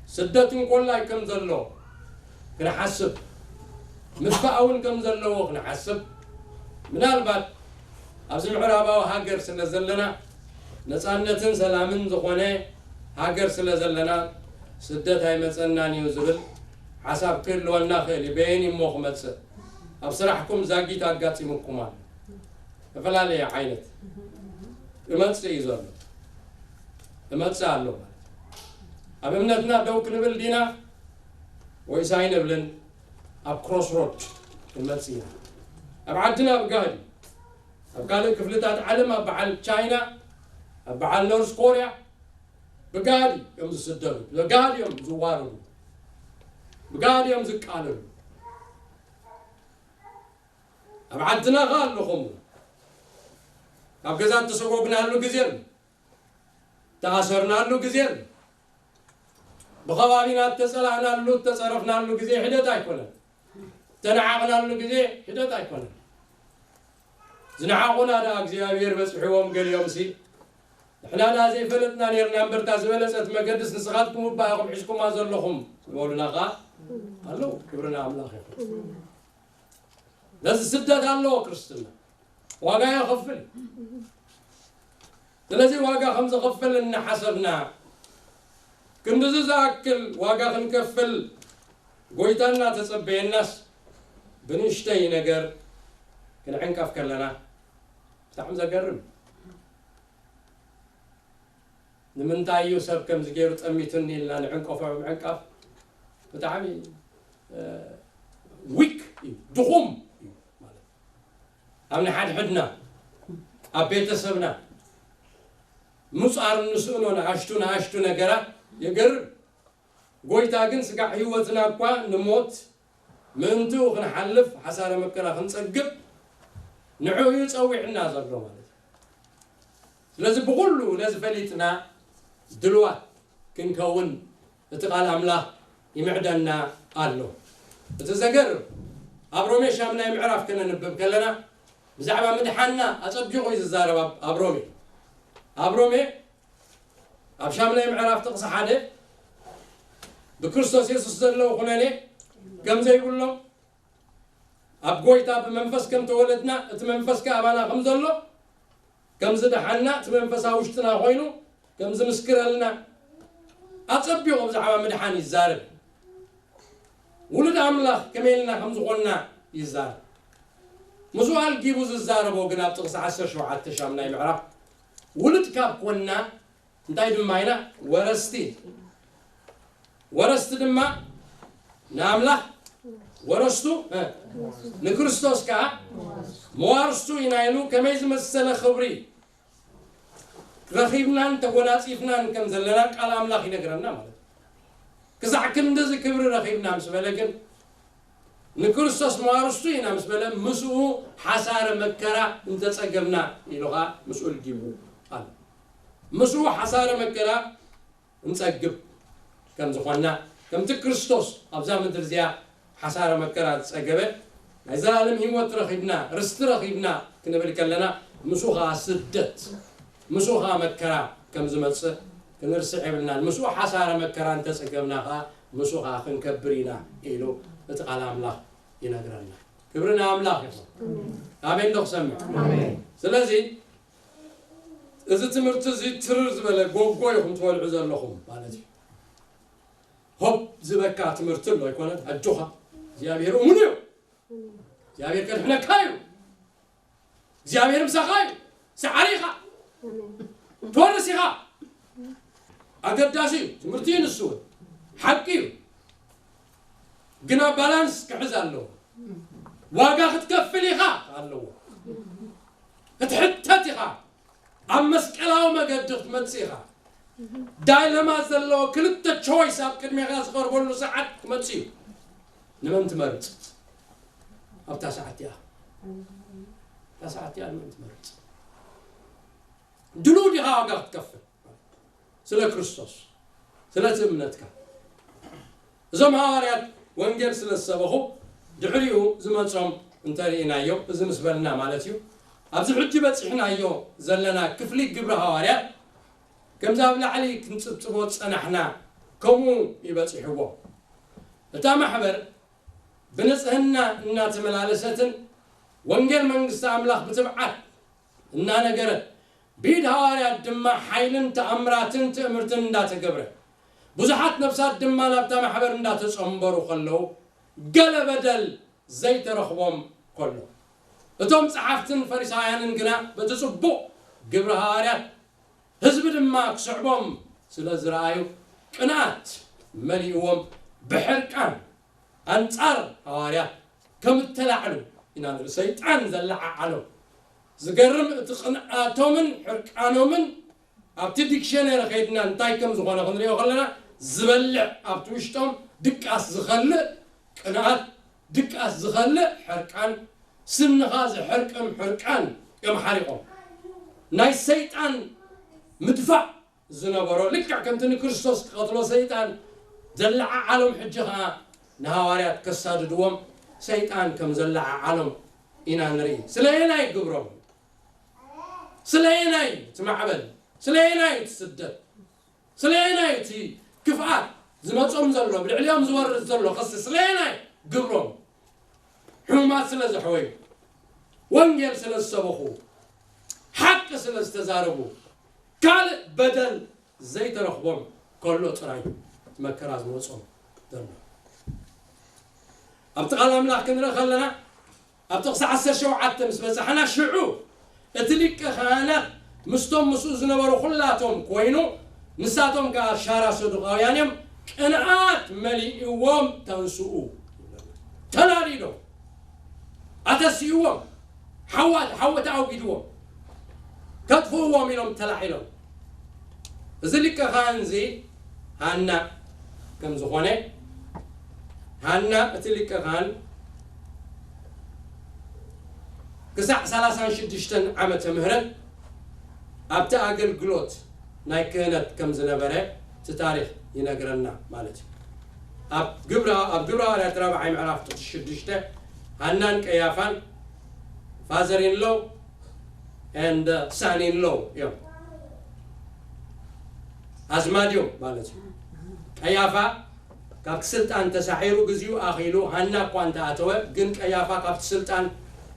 ስደት እንኮላይ ከም ዘሎ ክንሓስብ፣ ምጥፋእ እውን ከም ዘለዎ ክንሓስብ፣ ምናልባት ኣብዚ ምዕራባዊ ሃገር ስለ ዘለና፣ ነጻነትን ሰላምን ዝኾነ ሃገር ስለ ዘለና፣ ስደት ኣይመጸናን እዩ ዝብል ሓሳብ ክህልወና ክእል እዩ። በየን እሞ ክመጽእ? ኣብ ስራሕኩም ዛጊት ኣጋጢሙኩም ኣሎ። ዝተፈላለየ ዓይነት እመጽእ እዩ ዘሎ። እመጽእ ኣሎ ማለት እዩ። ኣብ እምነትና ደው ክንብል ዲና ወይስ ኣይንብልን? ኣብ ክሮስሮድ ክንመጽእ ኢና። ኣብ ዓድና ብጋህዲ፣ ኣብ ካልእ ክፍልታት ዓለም፣ ኣብ በዓል ቻይና፣ ኣብ በዓል ኖርዝ ኮርያ ብጋህዲ እዮም ዝስደዱ፣ ብጋህዲ እዮም ዝዋረዱ፣ ብጋህዲ እዮም ዝቃለሉ። ኣብ ዓድና ኸኣ ኣሎ ከምኡ። ኣብ ገዛ እተሰጎግናሉ ግዜ ኣሎ። እተኣሰርናሉ ግዜ ኣሎ። ብኸባቢና እተጸላእናሉ፣ እተጸረፍናሉ ግዜ ሒደት ኣይኮነን። እተነዓቕናሉ ግዜ ሒደት ኣይኮነን። ዝነዓቑና ደኣ እግዚኣብሔር በጺሕዎም፣ ገሊኦምሲ ንሕና ደኣ ዘይፈለጥና ኔርና እምበር፣ እታ ዝበለጸት መገድስ ንስኻትኩም እባ ኢኹም ሒዝኩማ ዘለኹም ዝበሉና ኸኣ ኣለዉ። ክብሪ ንኣምላኽ ይኹን። ነዚ ስደት ኣለዎ ክርስትና። ዋጋ የኸፍል። ስለዚ ዋጋ ከም ዘኸፍል እናሓሰብና፣ ክንድዚ ዝኣክል ዋጋ ክንከፍል ጎይታ እናተጸበየናስ፣ ብንእሽተይ ነገር ክንዕንቀፍ ከለና፣ ብጣዕሚ ዘገርም። ንምንታይ እዩ ሰብ ከምዚ ገይሩ ጠሚቱኒ ኢልና ንዕንቀፎ ምዕንቃፍ ብጣዕሚ፣ እ፣ ዊክ እዩ፣ ድኹም እዩ። ኣብ ንሓድሕድና፣ ኣብ ቤተሰብና፣ ምጻር እንስእኖ ንኣሽቱ ንኣሽቱ ነገራት የገርም። ጎይታ ግን ስጋዕ ህይወትና እኳ ንሞት ምእንትኡ ክንሓልፍ፣ ሓሳረ መከራ ክንጸግብ፣ ንዕኡ እዩ ጸዊዕና ዘሎ ማለት እዩ። ስለዚ ብኹሉ ነዚ ፈሊጥና ድልዋት ክንከውን እቲ ቃል ኣምላኽ ይምዕደና ኣሎ። እቲ ዘገርም፣ ኣብ ሮሜ ሻምናይ ምዕራፍ ከነንብብ ከለና፣ ብዛዕባ ምድሓንና ኣጸቢቑ እዩ ዝዛረብ። ኣብ፣ ኣብ ሮሜ፣ ኣብ ሮሜ፣ ኣብ ሻምናይ ምዕራፍ ጥቕሲ ሓደ፣ "ብክርስቶስ የሱስ ዘለዉ ኩነኔ ከም ዘይብሎም፣ ኣብ ጎይታ ብመንፈስ ከም ተወለድና፣ እቲ መንፈስ ከኣ ኣባና ከም ዘሎ፣ ከም ዝደሓንና፣ እቲ መንፈስ ኣብ ውሽጥና ኮይኑ ከም ዝምስክረልና፣ ኣጸቢቑ ብዛዕባ ምድሓን ይዛረብ። ውሉድ ኣምላኽ ከመይ ኢልና ከም ዝኾንና ይዛረብ። ምስኡ ኣልጊቡ ዝዛረቦ ግን ኣብ ጥቕሲ ዓሰርተ ሸውዓተ ሻምናይ ምዕራፍ፣ ውሉድ ካብ ኮንና እንታይ ድማ ኢና? ወረስቲ። ወረስቲ ድማ ንኣምላኽ፣ ወረስቱ፣ እ፣ ንክርስቶስ ከኣ መዋርስቱ ኢና ኢሉ ከመይ ዝመሰለ ክብሪ ረኺብናን ተጎናጺፍናን ከም ዘለና ቃል ኣምላኽ ይነግረና ማለት እዩ። ክሳዕ ክንድዚ ክብሪ ረኺብና ምስ በለ ግን፣ ንክርስቶስ መዋርስቱ ኢና ምስ በለ፣ ምስኡ ሓሳረ መከራ እንተጸገብና ኢሉ ኸኣ ምስኡ ልጊቡ ኣሎ። ምስኡ ሓሳረ መከራ እንጸግብ ከም ዝኾንና፣ ከምቲ ክርስቶስ ኣብዛ ምድሪ እዚኣ ሓሳረ መከራ ዝጸገበ፣ ናይ ዘላለም ህይወት ረኺብና፣ ርስቲ ረኺብና ክንብል ከለና፣ ምስኡ ኸኣ ስደት፣ ምስኡ ኸኣ መከራ ከም ዝመጽእ ክንርስዕ የብልናን። ምስኡ ሓሳረ መከራ እንተጸገብና ኸኣ፣ ምስኡ ኸኣ ክንከብር ኢና ኢሉ እቲ ቃል ኣምላኽ ይነግረና። ክብሪ ንኣምላኽ ይኹን። ኣሜን ዶ ክሰምዕ? ኣሜን። ስለዚ፣ እዚ ትምህርቲ እዚ ትርር ዝበለ ጎጎ ኢኹም ትበልዑ ዘለኹም ማለት እዩ። ሆፕ ዝበካ ትምህርቲ ኣሎ ኣይኮነን? ኣጆኻ፣ እግዚኣብሔር እሙን እዩ። እግዚኣብሔር ከድሕነካ እዩ። እግዚኣብሔር ምሳኻ እዩ። ሰዓሪ ኢኻ። ትወርስ ኢኻ። ኣገዳሲ እዩ። ትምህርቲ እዩ ንሱ እውን። ሓቂ እዩ። ግና ባላንስ ክሕዝ ኣለዎ። ዋጋ ክትከፍል ኢኻ ኣለዎ። ክትሕተት ኢኻ። ኣብ መስቀላዊ መገዲ ክትመጽእ ኢኻ። ዳይለማ ዘለዎ ክልተ ቾይስ ኣብ ቅድሜኻ ዝቐርበሉ ሰዓት ክመጽእ እዩ። ንመን ትመርጽ? ኣብታ ሰዓት እያ። ኣብታ ሰዓት እያ ንመን ትመርጽ? ድሉው ዲኻ ዋጋ ክትከፍል? ስለ ክርስቶስ፣ ስለቲ እምነትካ። እዞም ሃዋርያት ወንጌል ስለ ዝሰበኹ፣ ድሕሪኡ ዝመጾም እንተርኢናዮ፣ እዚ ምስ በልና ማለት እዩ፣ ኣብዚ ሕጂ በጺሕናዮ ዘለና ክፍሊ ግብሪ ሃዋርያት፣ ከምዚ ኣብ ላዕሊ ክንጽብጽቦ ዝጸናሕና፣ ከምኡ ይበጺሕዎ። እታ ማሕበር ብንጽህና እናተመላለሰትን ወንጌል መንግስቲ ኣምላኽ ብትብዓት እናነገረት፣ ብኢድ ሃዋርያት ድማ ሓይልን ተኣምራትን ትእምርትን እንዳተገብረ፣ ብዙሓት ነፍሳት ድማ ናብታ ማሕበር እንዳተጸንበሩ ከለዉ፣ ገለ በደል ዘይተረኽቦም ከሎ፣ እቶም ጸሓፍትን ፈሪሳውያንን ግና በቲ ጽቡቕ ግብሪ ሃዋርያት፣ ህዝቢ ድማ ክስዕቦም ስለ ዝረኣዩ፣ ቅንኣት መሊእዎም፣ ብሕርቃን ኣንጻር ሃዋርያት ከም እተላዕሉ ኢና ንርኢ። ሰይጣን ዘለዓዓሎም። ዝገርም፣ እቲ ቅንኣቶምን ሕርቃኖምን ኣብቲ ዲክሸነሪ ከይድና እንታይ ከም ዝኾነ ክንሪኦ ከለና፣ ዝበልዕ ኣብቲ ውሽጦም ድቃስ ዝኸልእ ቅንኣት፣ ድቃስ ዝኸልእ ሕርቃን፣ ስንኻ ዝሕርቅም ሕርቃን እዮም ሓሪቖም። ናይ ሰይጣን ምድፋዕ ዝነበሮ፣ ልክዕ ከምቲ ንክርስቶስ ክቐትሎ ሰይጣን ዘለዓዓሎም፣ ሕጂ ኸኣ ንሃዋርያት ከሳድድዎም ሰይጣን ከም ዘለዓዓሎም ኢና ንርኢ። ስለየናይ ግብሮም? ስለየናይ እቲ ማዕበል? ስለየናይ እቲ ስደት? ስለየናይ እቲ ክፍኣት ዝመጾም ዘሎ፣ ብልዕሊኦም ዝወርድ ዘሎ ክሲ? ስለየናይ ግብሮም? ሕሙማት ስለ ዘሕወዩ፣ ወንጌል ስለ ዝሰበኹ፣ ሓቂ ስለ ዝተዛረቡ፣ ካልእ በደል ዘይተረኽቦም ከሎ ጥራይ መከራ ዝመጾም ዘሎ። ኣብቲ ቃል ኣምላኽ ክንርኢ ከለና፣ ኣብ ጥቕሲ ዓሰርተ ሸውዓተ ምስ በጻሕና፣ ሽዑ እቲ ሊቀ ካህናት ምስቶም ምስኡ ዝነበሩ ኩላቶም ኮይኑ፣ ንሳቶም ከኣ ሻራ ሰዱቃውያን እዮም፣ ቅንኣት መሊእዎም ተንስኡ። ተናዲዶም፣ ኣተሲእዎም፣ ሓዋ ሓወ ተኣውጊድዎም ከጥፍእዎም ኢሎም ተላዒሎም። እዚ ሊቀ ካህን እዚ ሃና ከም ዝኾነ፣ ሃና እቲ ሊቀ ካህን ክሳዕ ሰላሳን ሽዱሽተን ዓመተ ምህረት ኣብቲ ኣገልግሎት ናይ ክህነት ከም ዝነበረ እቲ ታሪኽ ይነግረና ማለት እዩ። ኣብ ግብረ ኣብ ግብረ ሃዋርያት ራብዓይ ምዕራፍ ጥቕሲ ሽዱሽተ ሃናን ቀያፋን father in law and son in law እዮም። ኣዝማድ እዮም ማለት እዩ። ቀያፋ ካብቲ ስልጣን ተሳዒሩ፣ ግዜኡ ኣኺሉ፣ ሃና እኳ እንተኣተወ፣ ግን ቀያፋ ካብቲ ስልጣን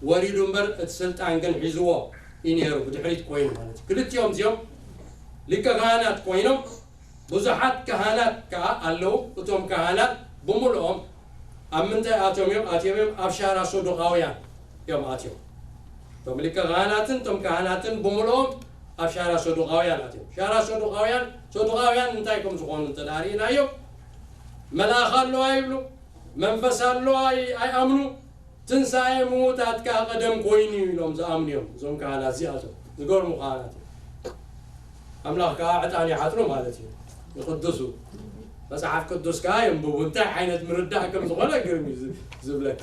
ወሪዱ እምበር እቲ ስልጣን ግን ሒዝዎ እዩ ነይሩ፣ ብድሕሪት ኮይኑ ማለት እዩ። ክልቲኦም እዚኦም ሊቀ ካህናት ኮይኖም፣ ብዙሓት ካህናት ከኣ ኣለዉ። እቶም ካህናት ብምልኦም ኣብ ምንታይ ኣትዮም እዮም? ኣትዮም እዮም ኣብ ሻራ ሰዱቃውያን እዮም ኣትዮም። እቶም ሊቀ ካህናትን እቶም ካህናትን ብምልኦም ኣብ ሻራ ሰዱቃውያን ኣትዮም። ሻራ ሰዱቃውያን፣ ሰዱቃውያን እንታይ ከም ዝኾኑ እንተ ደኣ ርኢናዮም፣ መልኣኽ ኣለዋ ይብሉ፣ መንፈስ ኣለዋ ኣይ-፣ ኣይኣምኑ፣ ትንሳኤ ምዉታት ከኣ ቀደም ኮይኑ እዩ ኢሎም ዝኣምኑ እዮም። እዞም ካህናት እዚኣቶም ዝገርሙ ካህናት እዮም። ኣምላኽ ከኣ ዕጣን ይዓጥኑ ማለት እዩ፣ ይቕድሱ። መጽሓፍ ቅዱስ ከኣ የንብቡ። እንታይ ዓይነት ምርዳእ ከም ዝኾነ ግርም እዩ ዝ-፣ ዝብለካ።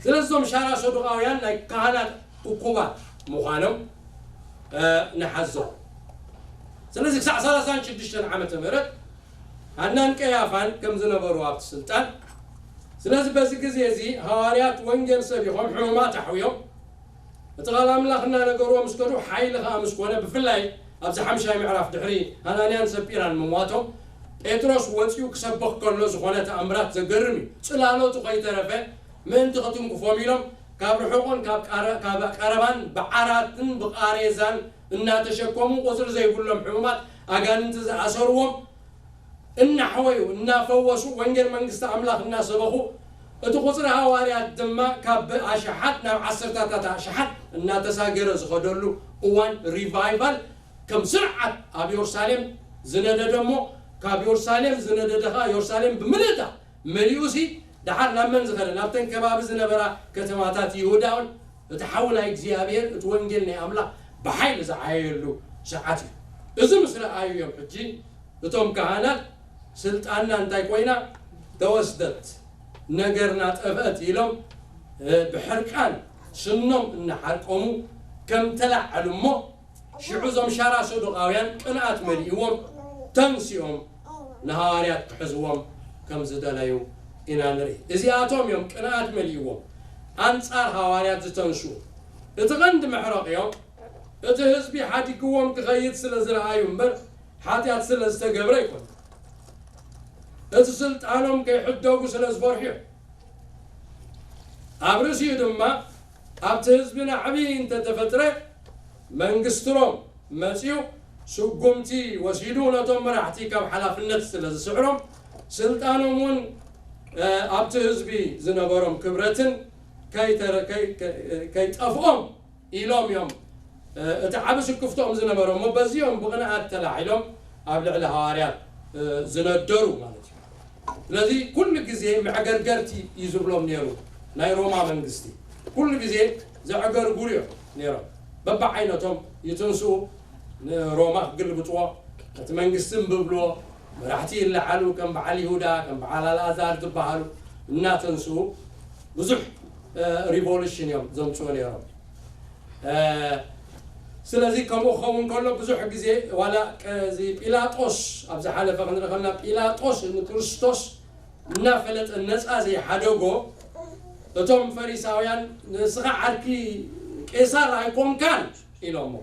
ስለዚ እዞም ሻራ ሰዱቃውያን ናይ ካህናት እኩባት ምዃኖም፣ እ፣ ንሓዞ። ስለዚ ክሳዕ ሰላሳን ሽዱሽተን ዓመተ ምህረት ሃናን ቀያፋን ከም ዝነበሩ ኣብቲ ስልጣን። ስለዚ በዚ ግዜ እዚ ሃዋርያት ወንጌል ሰቢኾም ሕሙማት ኣሕውዮም፣ እቲ ቃል ኣምላኽ እናነገርዎ ምስ ከዱ፣ ሓይሊ ኸኣ ምስ ኮነ፣ ብፍላይ ኣብዚ ሓምሻይ ምዕራፍ ድሕሪ ሃናንያን ሰጲራን ምሟቶም፣ ጴጥሮስ ወጺኡ ክሰብኽ ከሎ ዝኾነ ተኣምራት ዘገርም እዩ። ጽላሎቱ ከይተረፈ ምእንቲ ክትንክፎም ኢሎም ካብ ርሑቕን ካብ ቃረ-፣ ካብ ቀረባን ብዓራትን ብቓሬዛን እናተሸከሙ ቁጽሪ ዘይብሎም ሕሙማት ኣጋንንቲ ዝኣሰርዎም እናሕወዩ እናፈወሱ ወንጌል መንግስቲ ኣምላኽ እናሰበኹ እቲ ቁጽሪ ሃዋርያት ድማ ካብ ኣሽሓት ናብ ዓሰርታታት ኣሽሓት እናተሳገረ ዝኸደሉ እዋን ሪቫይቫል ከም ስርዓት ኣብ የሩሳሌም ዝነደደ እሞ ካብ የሩሳሌም ዝነደደ ኸኣ የሩሳሌም ብምልእታ መሊኡሲ ደሓር ናብ መን ዝኸደ? ናብተን ከባቢ ዝነበራ ከተማታት ይሁዳ እውን እቲ ሓዊ ናይ እግዚኣብሔር እቲ ወንጌል ናይ ኣምላኽ ብሓይሊ ዝዓየየሉ ሰዓት እዩ። እዚ ምስ ረኣዩ እዮም ሕጂ እቶም ካህናት ስልጣንና እንታይ ኮይና ተወስደት፣ ነገርና ጠፍአት ኢሎም፣ እ፣ ብሕርቃን ስኖም እናሓርቀሙ ከም ተላዓሉ እሞ ሽዑ እዞም ሻራ ሰዱቃውያን ቅንኣት መሊእዎም ተንሲኦም ንሃዋርያት ክሕዝዎም ከም ዝደለዩ ኢና ንርኢ። እዚኣቶም እዮም ቅንኣት መሊእዎም ኣንጻር ሃዋርያት ዝተንስኡ። እቲ ቀንዲ መሕረቕዮም እቲ ህዝቢ ሓዲግዎም ክኸይድ ስለ ዝረኣዩ እምበር ሓጢኣት ስለ ዝተገብረ ኣይኮነን። እቲ ስልጣኖም ከይሕደጉ ስለ ዝፈርሑ እዮም። ኣብ ርእሲኡ ድማ ኣብቲ ህዝቢ ናዕቢ እንተተፈጥረ መንግስቲ ሮም መጺኡ ስጉምቲ ወሲዱ ነቶም መራሕቲ ካብ ሓላፍነት ስለ ዝስዕሮም ስልጣኖም እውን፣ እ፣ ኣብቲ ህዝቢ ዝነበሮም ክብረትን ከይተረ-፣ ከይ-፣ ከይ-፣ ከይጠፍኦም ኢሎም እዮም፣ እ፣ እቲ ዓቢ ስክፍቶም ዝነበረ እሞ በዚኦም ብቕንኣት ተላዒሎም ኣብ ልዕሊ ሃዋርያት፣ እ፣ ዝነደሩ ማለት እዩ። ስለዚ ኩሉ ግዜ መዕገርገርቲ እዩ ዝብሎም ነይሩ ናይ ሮማ መንግስቲ። ኩሉ ግዜ ዘዕገርጉሩ እዮም ነይሮም። በብዓይነቶም ይትንስኡ፣ ንሮማ ክግልብጥዎ፣ እቲ መንግስቲ እምቢ ብልዎ፣ መራሕቲ ይለዓሉ፣ ከም በዓል ይሁዳ፣ ከም በዓል ኣልኣዛር ዝበሃሉ እናተንስኡ ብዙሕ፣ እ፣ ሪቮሉሽን እዮም ዘምፅኡ ነይሮም። እ፣ ስለዚ ከምኡ ክኸውን ከሎ ብዙሕ ግዜ ዋላ ቀ-፣ እዚ ጲላጦስ ኣብ ዝሓለፈ ክንርኢ ከለና ጲላጦስ ንክርስቶስ እናፈለጠ ነፃ ዘይሓደጎ እቶም ፈሪሳውያን ንስኻ ዓርኪ ቄሳር ኣይኮንካን ኢሎሞ።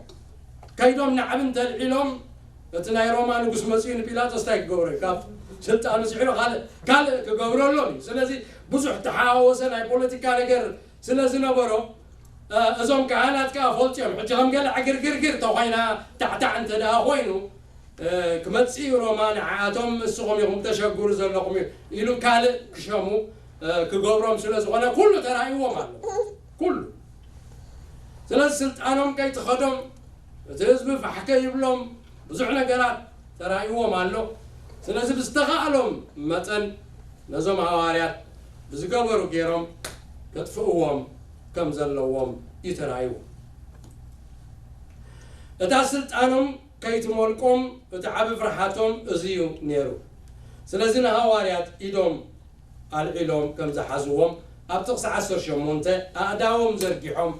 ከይዶም ናዕቢ እንተልዒሎም እቲ ናይ ሮማ ንጉስ መፂኡ ንጲላጦስ እንታይ ክገብሮ እዩ? ካብ ስልጣኑ ስዒሩ ካልእ ካልእ ክገብረሎም እዩ። ስለዚ ብዙሕ ተሓዋወሰ ናይ ፖለቲካ ነገር ስለ ዝነበሮ፣ እ፣ እዞም ካህናት ከኣ ፈልጡ እዮም። ሕጂ ከም ገለ ዕግርግርግር ተኾይና ታዕታዕ እንተ ደኣ ኮይኑ፣ እ፣ ክመጽእ እዩ ሮማ ንዓኣቶም እስኹም ኢኹም ተሸግሩ ዘለኹም እዩ ኢሉ ካልእ ክሸሙ፣ እ፣ ክገብሮም ስለ ዝኾነ ኩሉ ተራእይዎም ኣሎ። ኩሉ። ስለዚ ስልጣኖም ከይትኸዶም፣ እቲ ህዝቢ ፋሕ ከይብሎም ብዙሕ ነገራት ተራእይዎም ኣሎ። ስለዚ ብዝተኻእሎም መጠን ነዞም ሃዋርያት ብዝገበሩ ገይሮም ከጥፍእዎም ከም ዘለዎም እዩ ተራእይዎ። እታ ስልጣኖም ከይትመልቆም እቲ ዓቢ ፍርሓቶም እዚ እዩ ነይሩ። ስለዚ ንሃዋርያት ኢዶም ኣልዒሎም ከም ዝሓዝዎም ኣብ ጥቕሲ ዓሰርተ ሸሞንተ ኣእዳዎም ዘርጊሖም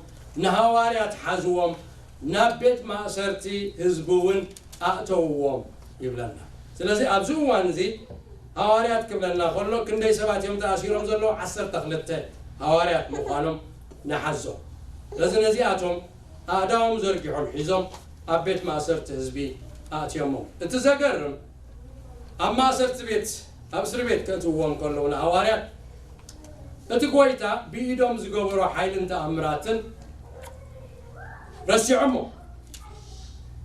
ንሃዋርያት ሓዝዎም፣ ናብ ቤት ማእሰርቲ ህዝቢ እውን ኣእተውዎም ይብለና። ስለዚ ኣብዚ እዋን እዚ ሃዋርያት ክብለና ከሎ ክንደይ ሰባት እዮም ተኣሲሮም ዘለዉ? ዓሰርተ ክልተ ሃዋርያት ምዃኖም ንሓዞ። ስለዚ ነዚኣቶም ኣእዳዎም ዘርጊሖም ሒዞም ኣብ ቤት ማእሰርቲ ህዝቢ ኣእትዮሞም። እቲ ዘገርም ኣብ ማእሰርቲ ቤት ኣብ እስሪ ቤት ከእትውዎም ከለዉ ንሃዋርያት እቲ ጎይታ ብኢዶም ዝገበሮ ሓይልን ተኣምራትን ረሲዖሞ።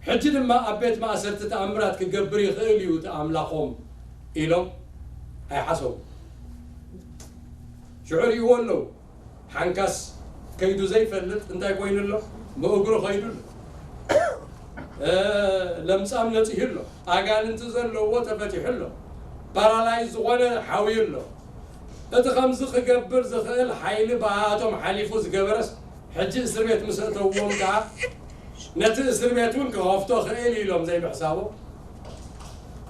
ሕጂ ድማ ኣብ ቤት ማእሰርቲ ተኣምራት ክገብር ይኽእል እዩ እቲ ኣምላኾም ኢሎም ኣይሓሰቡ። ሽዑ ርእይዎ ኣለዉ። ሓንካስ ከይዱ ዘይፈልጥ እንታይ ኮይኑ ኣሎ? ብእግሩ ከይዱ ኣሎ። ለምጻም ነጺሁ ኣሎ። ኣጋንንቲ ዘለዎ ተፈቲሑ ኣሎ። ፓራላይዝ ዝኾነ ሓውዩ ኣሎ። እቲ ከምዚ ክገብር ዝኽእል ሓይሊ ብኣቶም ሓሊፉ ዝገበረስ ሕጂ እስር ቤት ምስ እተውዎም ከኣ ነቲ እስር ቤት እውን ክኸፍቶ ክእል ኢሎም ዘይምሕሳቦ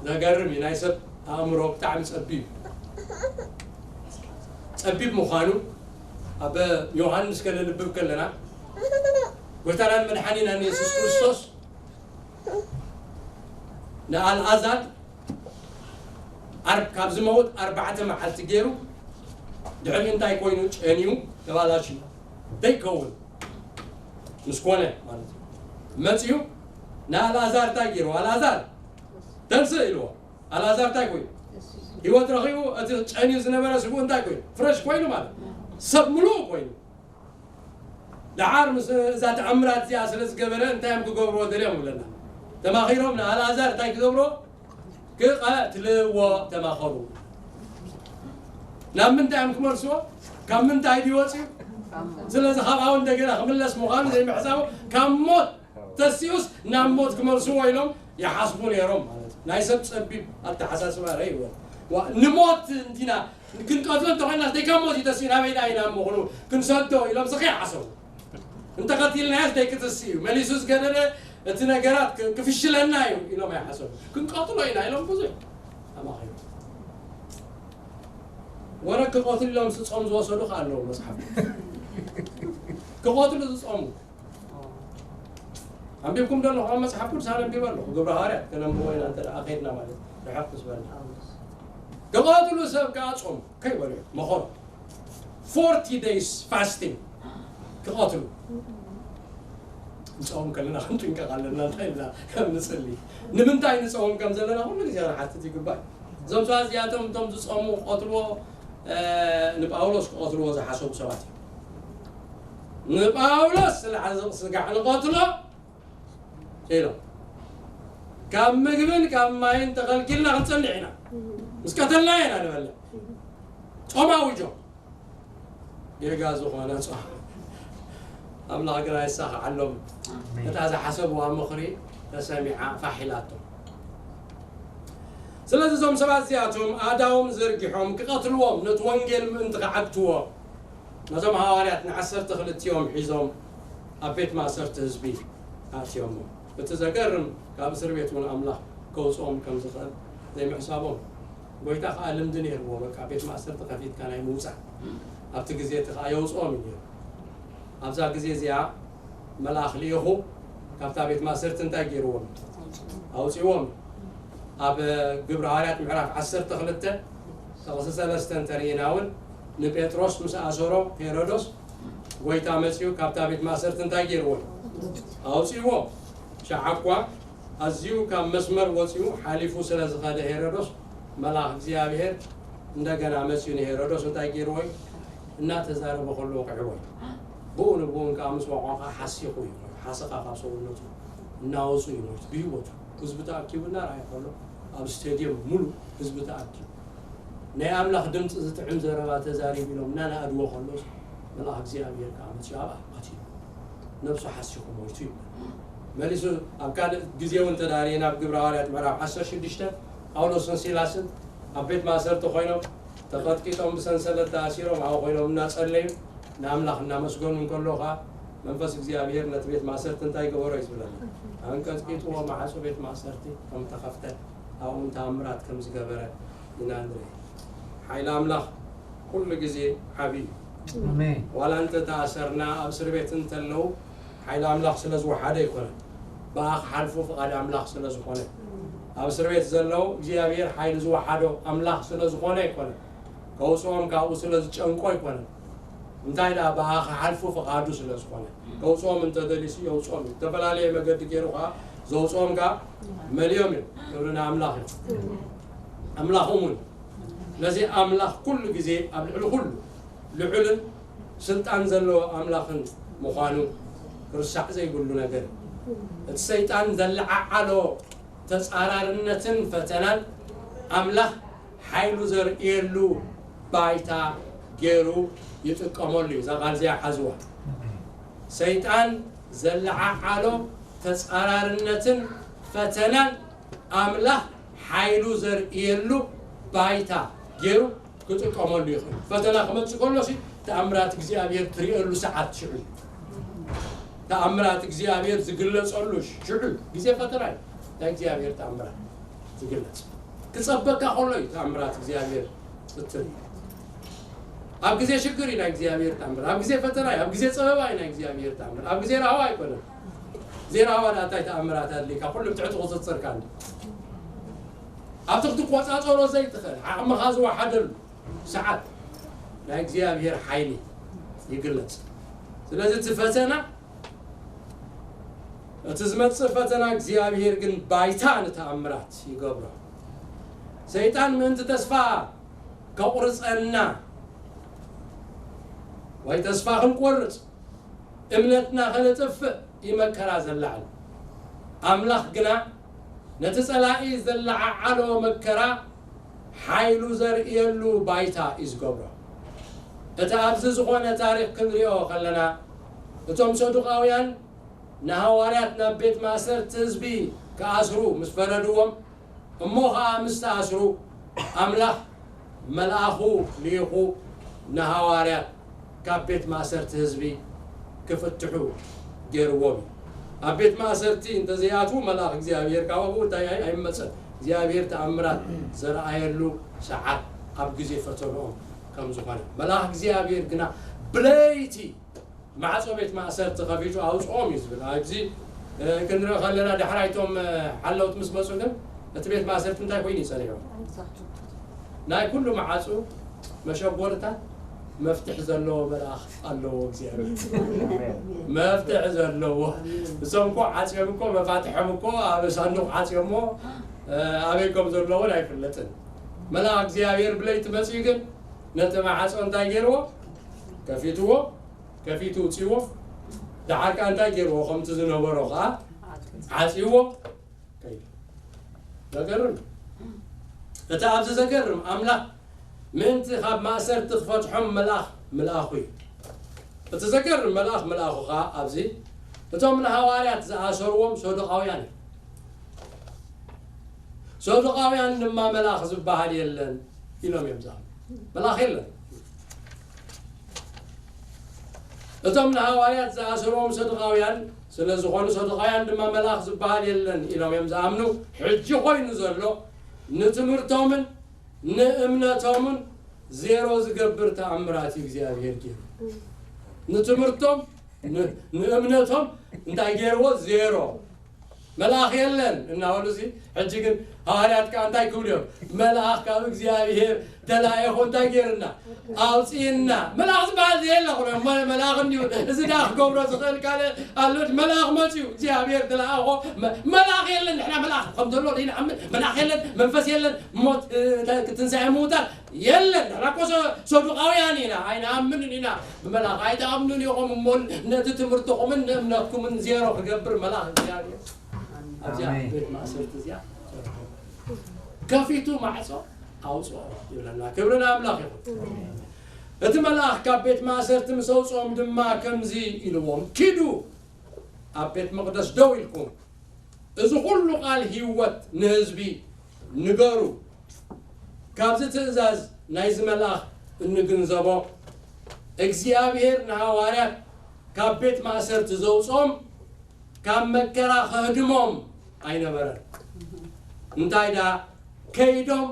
ዘገርም እዩ። ናይ ሰብ ኣእምሮ ብጣዕሚ ጸቢብ ጸቢብ ምዃኑ ኣብ ዮሃንስ ከነንብብ ከለና ጎይታናን መድሓኒናን የሱስ ክርስቶስ ንኣልኣዛር ካብ ዝመውት ኣርባዕተ መዓልቲ ገይሩ ድሕሪ እንታይ ኮይኑ ጨንዩ ተባላሽዩ ዘይከውን ምስ ኮነ ማለት እዩ መፅዩ ንኣልኣዛር እንታይ ገይሩ ኣልኣዛር ተንስእ ኢልዎ ኣልኣዛር እንታይ ኮይኑ ህይወት ረኺቡ እቲ ጨንዩ ዝነበረ ስብኡ እንታይ ኮይኑ ፍረሽ ኮይኑ ማለት ሰብ ምሉእ ኮይኑ ደሓር ምስ እዛ ተኣምራት እዚኣ ስለ ዝገበረ እንታይ እዮም ክገብርዎ ደልዮም ይብለና ተማኺሮም ንኣልኣዛር እንታይ ክገብሮ ክቐትልዎ ተማኸሩ ናብ ምንታይ እዮም ክመልስዎ ካብ ምንታይ ድዩ ወፅዩ ስለዚ ካብኣው እንደገና ክምለስ ምዃኑ ዘይምሕሳቡ ካብ ሞት ተሲኡስ ናብ ሞት ክመልስዎ ኢሎም ይሓስቡ ነይሮም ማለት እዩ ናይ ሰብ ፀቢብ ኣተሓሳስባ ረይዎ ንሞት እንዲና ክንቀትሎ እንተኾይና ደይካ ሞት ይተሲ ናበይ ዳ ኢና እሞ ክንሰዶ ኢሎም ስኸ ይሓሰቡ እንተቐቲልናያስ ደይክትሲ እዩ መሊሱ ዝገደደ እቲ ነገራት ክፍሽለና እዩ ኢሎም ኣይሓሰቡ ክንቀትሎ ኢና ኢሎም ብዙሕ ኣማኸሩ ወረ ክቐትሉ ኢሎም ስጾም ዝወሰዱ ከ ኣለዉ መፅሓፍ ክቐትሉ ዝጾሙ ኣንቢብኩም ዶ ኣለኹም መፅሓፍ ቅዱስ ኣነንቢበ ኣለኹ ግብረ ሃዋርያት ከነንብቦ ኢና እንተ ከድና ማለት ርሕቕ ዝበልና ክቐትሉ ሰብ ከዓ ጾም ከይበሉ መኸሩ forty days fasting ክቐትሉ ንፀውም ከለና ክንጥንቀቕ ኣለና እንታይ ኢልና ከም ንፅሊ ንምንታይ ንፀውም ከም ዘለና ኩሉ ግዜ ንሓትት ይግባእ እዞም ሰባት እዚኣቶም እቶም ዝፀሙ ክቐትልዎ ንጳውሎስ ክቐትልዎ ዝሓሰቡ ሰባት እዮም ንጳውሎስ ስለ ዓዘቕ ስጋዕ ንቐትሎ ኢሎም ካብ ምግብን ካብ ማይን ተኸልኪልና ክንፀንሕ ኢና ምስ ቀተልና ኢና ንበልዕ ጾም ኣውጆ ጌጋ ዝኾነ ጾም ኣምላኽ ግና ይሳኽዓሎም እታ ዝሓሰብዋ ምኽሪ ተሰሚዓ ፋሕ ኢላቶም ስለዚ እዞም ሰባት እዚኣቶም ኣእዳዎም ዘርጊሖም ክቐትልዎም ነቲ ወንጌል ምእንቲ ክዓግትዎ ነዞም ሃዋርያት ንዓሰርተ ክልቲኦም ሒዞም ኣብ ቤት ማእሰርቲ ህዝቢ ኣእትዮሞ እቲ ዘገርም ካብ እስር ቤት እውን ኣምላኽ ከውፅኦም ከም ዝኽእል ዘይምሕሳቦም ጎይታ ከዓ ልምዲ ነይርዎ በቃ ቤት ማእሰርቲ ከፊትካ ናይ ምውፃእ ኣብቲ ግዜ እቲ ከዓ የውፅኦም እዩ ነይሩ ኣብዛ ግዜ እዚኣ መልኣኽ ልኢኹ ካብታ ቤት ማእሰርቲ እንታይ ገይርዎም ኣውፅዎም ኣብ ግብረ ሃዋርያት ምዕራፍ ዓሰርተ ክልተ ጥቕሲ ሰለስተ እንተርኢና እውን ንጴጥሮስ ምስ ኣሰሮ ሄሮዶስ ጎይታ መፅኡ ካብታ ቤት ማእሰርቲ እንታይ ገይርዎም ኣውፅዎም ሸዓ እኳ ኣዝዩ ካብ መስመር ወፂኡ ሓሊፉ ስለ ዝኸደ ሄሮዶስ መልኣኽ እግዚኣብሔር እንደገና መፅኡ ንሄሮዶስ እንታይ ገይርዎ እዩ እናተዛረበ ከሎ ወቅዕዎ እዩ ብኡ ንብኡ ከዓ ምስ ወቕዖ ከዓ ሓሲኹ እዩ ሓሰኻ ካብ ሰውነቱ እናወፁ እዩ ሞይቱ ብህይወቱ ህዝቢ ተኣኪቡ እናረኣየ ከሎ ኣብ ስቴድየም ሙሉ ህዝቢ ተኣኪቡ ናይ ኣምላኽ ድምፂ ዝጥዕም ዘረባ ተዛሪቡ ኢሎም እናነኣድዎ ከሎስ መልኣኽ እግዚኣብሔር ከዓ መፅኡ ኣብኣ ቀቲሉ ነብሱ ሓሲኹ ሞይቱ ይብል መሊሱ ኣብ ካልእ ግዜ እውን ተዳርየ ናብ ግብረ ሃዋርያት ምዕራፍ ዓሰርተ ሽዱሽተ ጳውሎስን ሲላስን ኣብ ቤት ማእሰርቲ ኮይኖም ተቐጥቂጦም ብሰንሰለት ተኣሲሮም ኣብኡ ኮይኖም እናጸለዩ ንኣምላኽ እናመስገኑ እንከሎ ኸዓ መንፈስ እግዚኣብሔር ነቲ ቤት ማእሰርቲ እንታይ ገበሮ እዩ ዝብለና? ኣንቀጽቂጥዎ ማዕጾ ቤት ማእሰርቲ ከም ተኸፍተ፣ ኣብኡ እውን ተኣምራት ከም ዝገበረ ኢና ንርኢ። ሓይሊ ኣምላኽ ኩሉ ግዜ ዓብዪ እዩ። ኣሜን። ዋላ እንተ ተኣሰርና ኣብ እስር ቤት እንተለዉ ሓይሊ ኣምላኽ ስለ ዝወሓደ ኣይኮነን። ብኣ ክሓልፉ ፍቓድ ኣምላኽ ስለ ዝኾነ፣ ኣብ እስር ቤት ዘለዉ እግዚኣብሔር ሓይሊ ዝወሓዶ ኣምላኽ ስለ ዝኾነ ኣይኮነን። ከውፅኦም ካብኡ ስለ ዝጨንቆ ኣይኮነን። እንታይ ደኣ ብኣ ክሓልፉ ፍቓዱ ስለ ዝኾነ፣ ከውፅኦም እንተደልዩሲ የውፅኦም እዩ። ዝተፈላለየ መገዲ ገይሩ ከዓ ዘውፅኦም ከዓ መሊኦም እዮም። ክብሪ ንኣምላኽ እዩ። ኣምላኽ እሙን እዩ። ስለዚ ኣምላኽ ኩሉ ግዜ ኣብ ልዕሊ ኩሉ ልዑልን ስልጣን ዘለዎ ኣምላኽን ምዃኑ ክርሳዕ ዘይብሉ ነገር እዩ። እቲ ሰይጣን ዘለዓዓሎ ተጻራርነትን ፈተናን ኣምላኽ ሓይሉ ዘርእየሉ ባይታ ገይሩ ይጥቀመሉ እዩ። እዛ ቃል እዚኣ ሓዝዋ። ሰይጣን ዘለዓዓሎ ተጻራርነትን ፈተናን ኣምላኽ ሓይሉ ዘርእየሉ ባይታ ገይሩ ክጥቀመሉ ይኽእል። ፈተና ክመጽእ ከሎሲ ተኣምራት እግዚኣብሔር ትርእየሉ ሰዓት ሽዑ እዩ። ተኣምራት እግዚኣብሔር ዝግለጸሉ ሽዑ እዩ። ግዜ ፈተና እዩ ናይ እግዚኣብሔር ተኣምራት ዝግለጽ። ክጸበካ ከሎ እዩ ተኣምራት እግዚኣብሔር እትርኢ። ኣብ ግዜ ሽግር እዩ ናይ እግዚኣብሔር ተኣምር። ኣብ ግዜ ፈተና እዩ። ኣብ ግዜ ጸበባ እዩ ናይ እግዚኣብሔር ተኣምር። ኣብ ግዜ ራህዋ ኣይኮነን። ግዜ ራህዋ ደኣ እንታይ ተኣምራት ኣድልይካ? ኩሉ ብትሕቲ ቁጽጽርካ ኣሎ። ኣብቲ ክትቆጻጸሮ ዘይትኽእል ዓቕምኻ ዝወሓደሉ ሰዓት ናይ እግዚኣብሔር ሓይሊ ይግለጽ። ስለዚ እቲ ፈተና፣ እቲ ዝመጽእ ፈተና እግዚኣብሔር ግን ባይታ ንተኣምራት ይገብሮ። ሰይጣን ምእንቲ ተስፋ ከቑርጸና ወይ ተስፋ ክንቆርጽ እምነትና ከነጥፍእ እዩ መከራ ዘላዕል። ኣምላኽ ግና ነቲ ጸላኢ ዘለዓዓሎ መከራ ሓይሉ ዘርእየሉ ባይታ እዩ ዝገብሮ። እቲ ኣብዚ ዝኾነ ታሪኽ ክንሪኦ ከለና እቶም ሰዱቃውያን ንሃዋርያት ናብ ቤት ማእሰርቲ ህዝቢ ክኣስሩ ምስ ፈረድዎም እሞ ኸዓ ምስ ተኣስሩ ኣምላኽ መልኣኹ ልኢኹ ንሃዋርያት ካብ ቤት ማእሰርቲ ህዝቢ ክፍትሑ ገይርዎም እዩ። ኣብ ቤት ማእሰርቲ እንተዘይኣትዉ መልኣኽ እግዚኣብሔር ካብ ኣብኡ እንታይ ኣይ- ኣይመጸን። እግዚኣብሔር ተኣምራት ዘረኣየሉ ሰዓት ኣብ ግዜ ፈተንኦም ከም ዝኾነ መልኣኽ እግዚኣብሔር ግና ብለይቲ ማዕጾ ቤት ማእሰርቲ ከፊቱ ኣውፅኦም እዩ ዝብል። ኣብዚ ክንርኢ ከለና ዳሕራይቶም ሓለውት ምስ መፁ ግን እቲ ቤት ማእሰርቲ እንታይ ኮይኑ ይፀኒሑ? ናይ ኩሉ መዓፁ መሸጎርታት መፍትሕ ዘለዎ መልኣኽ ኣለዎ እግዚኣብሔር። መፍትሕ ዘለዎ እሶም እኮ ዓፅዮም እኮ መፋትሖም እኮ ኣብ ሳንዱቕ ዓፅዮሞ ኣበይ ከም ዘለውን ኣይፍለጥን። መልኣኽ እግዚኣብሔር ብለይቲ መፅኡ ግን ነቲ መዓፆ እንታይ ገይርዎ? ከፊትዎ። ከፊቱ ውፅዎ። ደሓር ከዓ እንታይ ገይርዎ? ከምቲ ዝነበሮ ከዓ ዓፅዎ። ከይዱ። ዘገርም። እቲ ኣብዚ ዘገርም ኣምላኽ ምእንቲ ካብ ማእሰርቲ ክፈትሖም መልኣኽ ምልኣኹ እዩ። እቲ ዘገርም መልኣኽ ምልኣኹ ከዓ ኣብዚ እቶም ንሃዋርያት ዝኣሰርዎም ሰዱቃውያን እዮም። ሰዱቃውያን ድማ መልኣኽ ዝበሃል የለን ኢሎም እዮም ዝኣምኑ። መልኣኽ የለን። እቶም ንሃዋርያት ዝኣሰርዎም ሰዱቃውያን ስለ ዝኾኑ ሰዱቃውያን ድማ መልኣኽ ዝበሃል የለን ኢሎም እዮም ዝኣምኑ። ሕጂ ኮይኑ ዘሎ ንትምህርቶምን ንእምነቶምን ዜሮ ዝገብር ተኣምራት እዩ እግዚኣብሔር ገይሩ። ንትምህርቶም ንእምነቶም እንታይ ገይርዎ? ዜሮ። መልኣኽ የለን እናበሉ እዚ ሕጂ ግን ሃዋርያት ከዓ እንታይ ክብሉ እዮም? መልኣኽ ካብ እግዚኣብሔር ተላኢኹ እንታይ ገይርና? ኣውፅእና። መልኣኽ ዝበሃል ዘየለ ኩሎ መልኣኽ እንዲሁ እዚ ዳ ክገብሮ ዝኽእል ካልእ ኣሎ? መልኣኽ መፅዩ እግዚኣብሔር ተላኣኾ። መልኣኽ የለን። ንሕና መልኣኽ ከም ዘሎ ይንኣምን። መልኣኽ የለን፣ መንፈስ የለን፣ ሞት ክትንሳኤ ምውታል የለን። ንሕና እኮ ሰዱቃውያን ኢና፣ ኣይንኣምንን ኢና። ብመልኣኽ ኣይትኣምኑን ኢኹም እሞ ነቲ ትምህርትኹምን ንእምነትኩምን ዜሮ ክገብር መልኣኽ እግዚኣብሔር ኣብዚኣ ቤት ማእሰርቲ እዚኣ ከፊቱ ማዕጾ ኣውፅኦ ይብለና። ክብሪ ንኣምላኽ ይኹን። እቲ መልኣኽ ካብ ቤት ማእሰርቲ ምስ ኣውፅኦም ድማ ከምዚ ኢልዎም፣ ኪዱ ኣብ ቤት መቕደስ ደው ኢልኩም እዚ ኩሉ ቃል ህይወት ንህዝቢ ንገሩ። ካብዚ ትእዛዝ ናይዚ መልኣኽ እንግንዘቦ እግዚኣብሔር ንሃዋርያት ካብ ቤት ማእሰርቲ ዘውፅኦም ካብ መከራ ከህድሞም ኣይነበረን። እንታይ ደኣ ከይዶም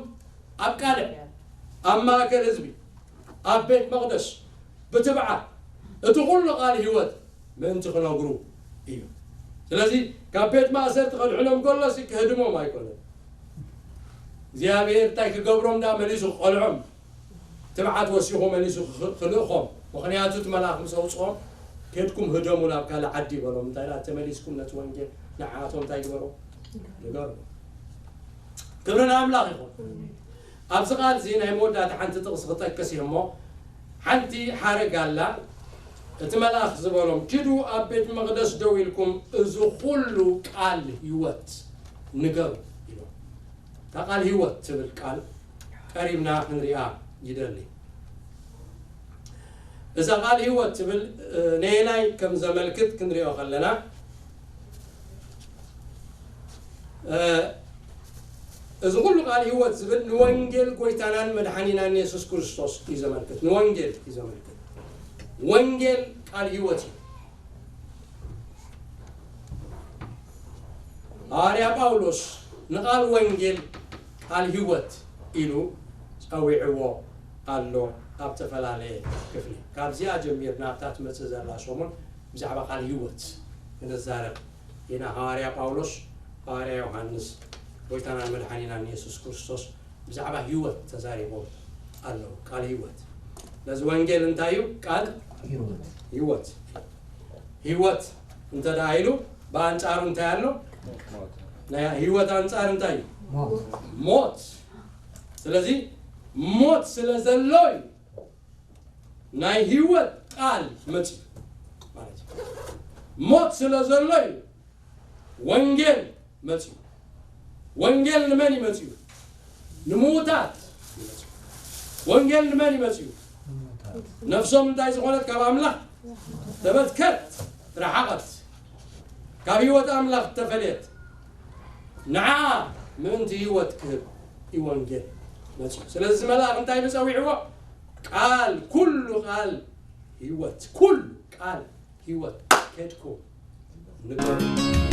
ኣብ ቃልዕ ኣብ ማእከል ህዝቢ ኣብ ቤት መቕደስ ብትብዓት እቲ ኩሉ ቃል ህይወት ምእንቲ ክነግሩ እዩ። ስለዚ ካብ ቤት ማእሰርቲ ከድሕኖም ከሎሲ ክህድሞም ኣይኮነን። እግዚኣብሔር እንታይ ክገብሮም ደኣ መሊሱ ክቐልዖም ትብዓት ወሲኹ መሊሱ ክልእኾም። ምኽንያቱ እቲ መልኣኽ ምስ ኣውፅኦም ከድኩም ህደሙ ናብ ካልእ ዓዲ በሎም። እንታይ ደኣ ተመሊስኩም ነቲ ወንጌል ንዓኣቶም እንታይ ግበሩ ንገሩ። ክብሪ ንኣምላኽ ይኹን። ኣብዚ ቃል እዚ ናይ መወዳእታ ሓንቲ ጥቕሲ ክጠቅስ እየ እሞ ሓንቲ ሓረግ ኣላ። እቲ መልኣኽ ዝበሎም ኪዱ ኣብ ቤት መቕደስ ደው ኢልኩም እዚ ኩሉ ቃል ህይወት ንገሩ ኢሎም። እታ ቃል ህይወት ትብል ቃል ቀሪብና ክንሪኣ ይደሊ። እዛ ቃል ህይወት ትብል ነየናይ ከም ዘመልክት ክንሪኦ ከለና እዚ ኩሉ ቃል ህይወት ዝብል ንወንጌል ጎይታናን መድሓኒናን የሱስ ክርስቶስ እዩ ዘመልክት። ንወንጌል እዩ ዘመልክት። ወንጌል ቃል ህይወት እዩ። ሃዋርያ ጳውሎስ ንቓል ወንጌል ቃል ህይወት ኢሉ ጸዊዕዎ ኣሎ። ኣብ ዝተፈላለየ ክፍሊ ካብዚኣ ጀሚርና ኣብታ ትመጽእ ዘላ ሰሙን ብዛዕባ ቃል ህይወት ክንዛረብ ኢና። ሃዋርያ ጳውሎስ፣ ሃዋርያ ዮሃንስ፣ ጎይታናን መድሓኒናን የሱስ ክርስቶስ ብዛዕባ ህይወት ተዛሪቦም ኣለዉ። ቃል ህይወት ነዚ ወንጌል እንታይ እዩ? ቃል ህይወት። ህይወት እንተ ደኣ ኢሉ ብኣንጻሩ እንታይ ኣሎ? ናይ ህይወት ኣንጻር እንታይ እዩ? ሞት። ስለዚ ሞት ስለ ዘሎ እዩ ናይ ህይወት ቃል መጽዩ ማለት እዩ። ሞት ስለ ዘሎ እዩ ወንጌል መጽዩ። ወንጌል ንመን እዩ መጽዩ? ንምዉታት እዩ መጽዩ። ወንጌል ንመን እዩ መጽዩ? ነፍሶም እንታይ ዝኾነት? ካብ ኣምላኽ ተበትከት፣ ረሓቐት፣ ካብ ህይወት ኣምላኽ ተፈልየት፣ ንዓ ምእንቲ ህይወት ክህብ እዩ ወንጌል መጽዩ። ስለዚ እዚ መልኣኽ እንታይ ኢሉ ጸዊዕዎ? ቃል፣ ኩሉ ቃል ህይወት፣ ኩሉ ቃል ህይወት ከድኩም ንገሩ።